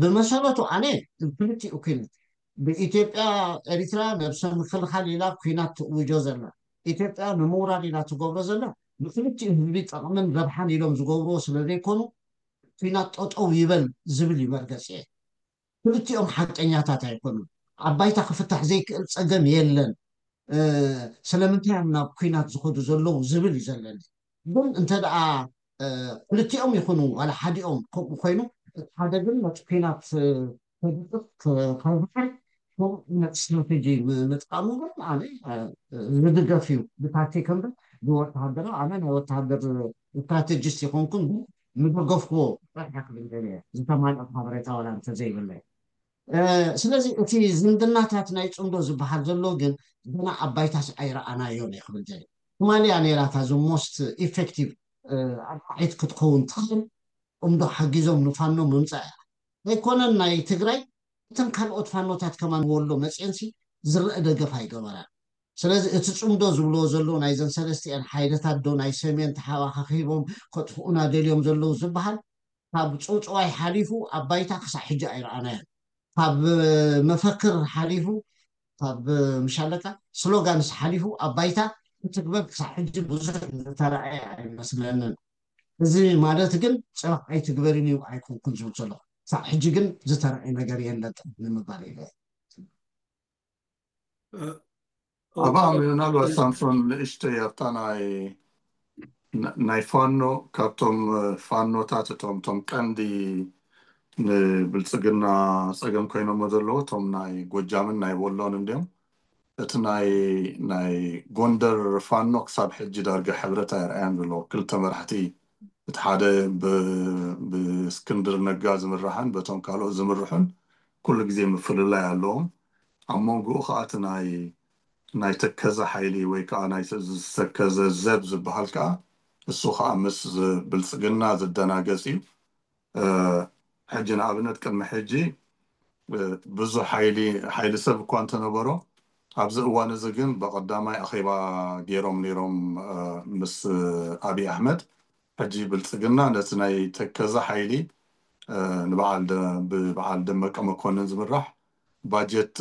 ብመሰረቱ ኣነ ክልቲኡ ኩነት ብኢትዮጵያ ኤሪትራ ነብሰ ምክልኻል ኢላ ኩናት ትእውጆ ዘላ ኢትዮጵያ ንምውራድ ኢላ ትገብሮ ዘላ ንክልቲኡ ህዝቢ ጠቕምን ረብሓን ኢሎም ዝገብርዎ ስለዘይኮኑ ኩናት ጠጠው ይበል ዝብል እዩ መርገፂ። ክልቲኦም ሓቀኛታት ኣይኮኑን። ኣብ ባይታ ክፍታሕ ዘይክእል ፀገም የለን። ስለምንታይ እዮም ናብ ኩናት ዝኸዱ ዘለዉ ዝብል እዩ ዘለኒ። ግን እንተ ደኣ ክልቲኦም ይኹኑ ዋላ ሓዲኦም ከምኡ ኮይኑ ሓደ ግን ነቲ ኩናት ከብፅሕ ከብፅሕ ስትራቴጂ ምጥቃሙ ግን ኣነ ዝድገፍ እዩ። ብታክቲክ እምበር ብወተሃደራዊ ኣነ ናይ ወተሃደር ስትራቴጂስት ይኮንኩን ግን ምደገፍክዎ ጥራሕ ክብል ደልየ ዝተማልኦ ሓበሬታ ዋላ እንተዘይብለይ። ስለዚ እቲ ዝምድናታት ናይ ፅምዶ ዝበሃል ዘሎ ግን ገና ኣብ ባይታስ ኣይረኣናዮን እየ ክብል ደልየ። ትማሊ እያ ነይራ እታ the most effective ኣርባዒት ክትከውን ትኽእል። እምዶ ሓጊዞም ንፋኖ ምምፃእ እያ። ኣይኮነን ናይ ትግራይ እተን ካልኦት ፋኖታት ከማን ወሎ መፅየንሲ ዝረአ ደገፍ ኣይገበራን። ስለዚ እቲ ፅምዶ ዝብልዎ ዘለዉ ናይዘን ሰለስቲአን ሓይልታት ዶ ናይ ሰሜን ተሓባኻኺቦም ከጥፍኡና ደልዮም ዘለዉ ዝበሃል ካብ ፅውፅዋይ ሓሊፉ ኣብ ባይታ ክሳዕ ሕጂ ኣይረኣናዮን። ካብ መፈክር ሓሊፉ ካብ ምሻለካ ስሎጋንስ ሓሊፉ ኣብ ባይታ ክትግበር ክሳዕ ሕጂ ብዙሕ ዝተረኣየ ኣይመስለንን። እዚ ማለት ግን ፅባሕ ኣይትግበርን እዩ ኣይኮንኩን ዝብል ዘለኹ። ክሳዕ ሕጂ ግን ዝተረኣየ ነገር የለን ንምባል ኢለ። ኣባ ምናልባት ሳምሶን ንእሽተይ ኣብታ ናይ ናይ ፋኖ ካብቶም ፋኖታት እቶም እቶም ቀንዲ ንብልፅግና ፀገም ኮይኖሞ ዘለዉ እቶም ናይ ጎጃምን ናይ ወሎን እንዲኦም እቲ ናይ ናይ ጎንደር ፋኖ ክሳብ ሕጂ ዳርጋ ሕብረት ኣይረኣያን ዘለዎ ክልተ መራሕቲ እቲ ሓደ ብእስክንድር ነጋ ዝምራሕን በቶም ካልኦት ዝምርሑን ኩሉ ግዜ ምፍልላይ ኣለዎም ኣብ መንጎኡ ከዓ እቲ ናይ ናይ ተከዘ ሓይሊ ወይ ከዓ ናይ ዝተከዘ ዘብ ዝበሃል ከዓ እሱ ከዓ ምስ ብልፅግና ዝደናገፅ እዩ ሕጂ ንኣብነት ቅድሚ ሕጂ ብዙሕ ሓይሊ ሓይሊ ሰብ እኳ እንተነበሮ ኣብዚ እዋን እዚ ግን ብቐዳማይ ኣኼባ ገይሮም ነይሮም ምስ ኣብይ ኣሕመድ ሕጂ ብልፅግና ነቲ ናይ ተከዘ ሓይሊ ንበዓል ብበዓል ደመቀ መኮንን ዝምራሕ ባጀት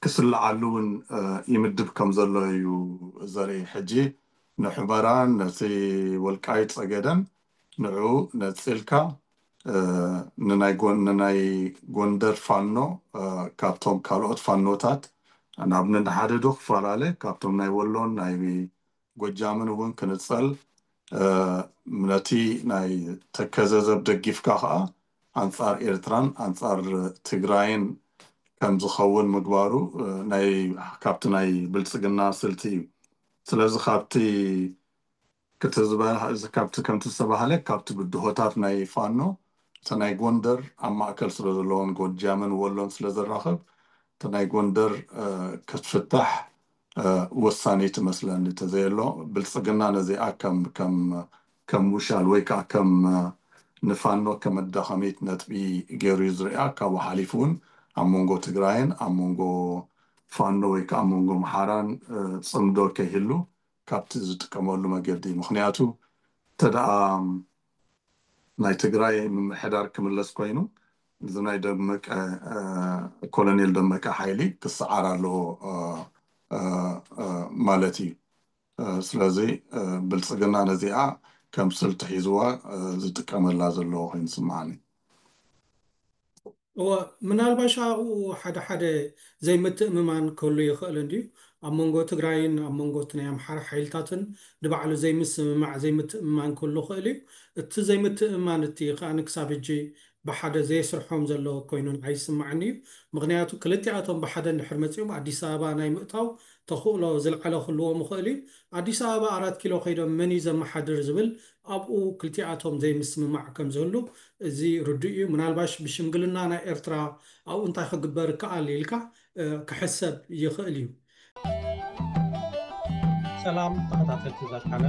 ክስልዓሉ እውን ይምድብ ከም ዘሎ እዩ ዘርኢ ሕጂ ንሑመራን ነቲ ወልቃይት ፀገደን ንዑ ነፂልካ ንናይ ጎንደር ፋኖ ካብቶም ካልኦት ፋኖታት ናብ ነንሓደዱ ክፈላለ ካብቶም ናይ ወሎን ናይ ጎጃምን እውን ክንፀል ነቲ ናይ ተከዘዘብ ደጊፍካ ከዓ ኣንፃር ኤርትራን ኣንፃር ትግራይን ከም ዝኸውን ምግባሩ ናይ ካብቲ ናይ ብልፅግና ስልቲ እዩ ስለዚ ካብቲ ካብቲ ከምቲ ዝተባሃለ ካብቲ ብድሆታት ናይ ፋኖ እቲ ናይ ጎንደር ኣብ ማእከል ስለ ዘለዎን ጎጃምን ወሎን ስለ ዘራኽብ እቲ ናይ ጎንደር ክትፍታሕ ወሳኒ ትመስለኒ ተዘየሎ ብልፅግና ነዚኣ ከም ከም ከም ውሻል ወይ ከዓ ከም ንፋኖ ከመዳኸሚት ነጥቢ ገይሩ እዩ ዝሪኣ ካብኡ ሓሊፉ እውን ኣብ መንጎ ትግራይን ኣብ መንጎ ፋኖ ወይ ከዓ ኣብ መንጎ ምሓራን ፅምዶ ከይህሉ ካብቲ ዝጥቀመሉ መገዲ ምክንያቱ እንተደኣ ናይ ትግራይ ምምሕዳር ክምለስ ኮይኑ እዚ ናይ ደመቀ ኮሎኔል ደመቀ ሓይሊ ክሰዓር ኣለዎ ማለት እዩ ስለዚ ብልፅግና ነዚኣ ከም ስልቲ ሒዝዋ ዝጥቀመላ ዘለዎ ኮይኑ ስምዓኒ እወ ምናልባሽ ኣብኡ ሓደ ሓደ ዘይምትእምማን ክህሉ ይኽእል እንድዩ ኣብ መንጎ ትግራይን ኣብ መንጎ ናይ ኣምሓራ ሓይልታትን ንባዕሉ ዘይምስምማዕ ዘይምትእምማን ክህሉ ይኽእል እዩ እቲ ዘይምትእምማን እቲ ከዓ ንክሳብ ሕጂ ብሓደ ዘየስርሖም ዘሎ ኮይኑ ንዓይ ይስማዓኒ እዩ ምክንያቱ ክልቲኣቶም ብሓደ እንድሕር መፂኦም ኣዲስ ኣበባ ናይ ምእታው ተኽእሎ ዝለዓለ ክህልዎም ይኽእል እዩ ኣዲስ ኣበባ ኣራት ኪሎ ከይዶም መን እዩ ዘመሓድር ዝብል ኣብኡ ክልቲኣቶም ዘይምስምማዕ ከም ዝህሉ እዚ ርዱእ እዩ ምናልባሽ ብሽምግልና ናይ ኤርትራ ኣብኡ እንታይ ክግበር ይከኣል ኢልካ ክሕሰብ ይኽእል እዩ ሰላም ተኸታተልቲ ዛቻነል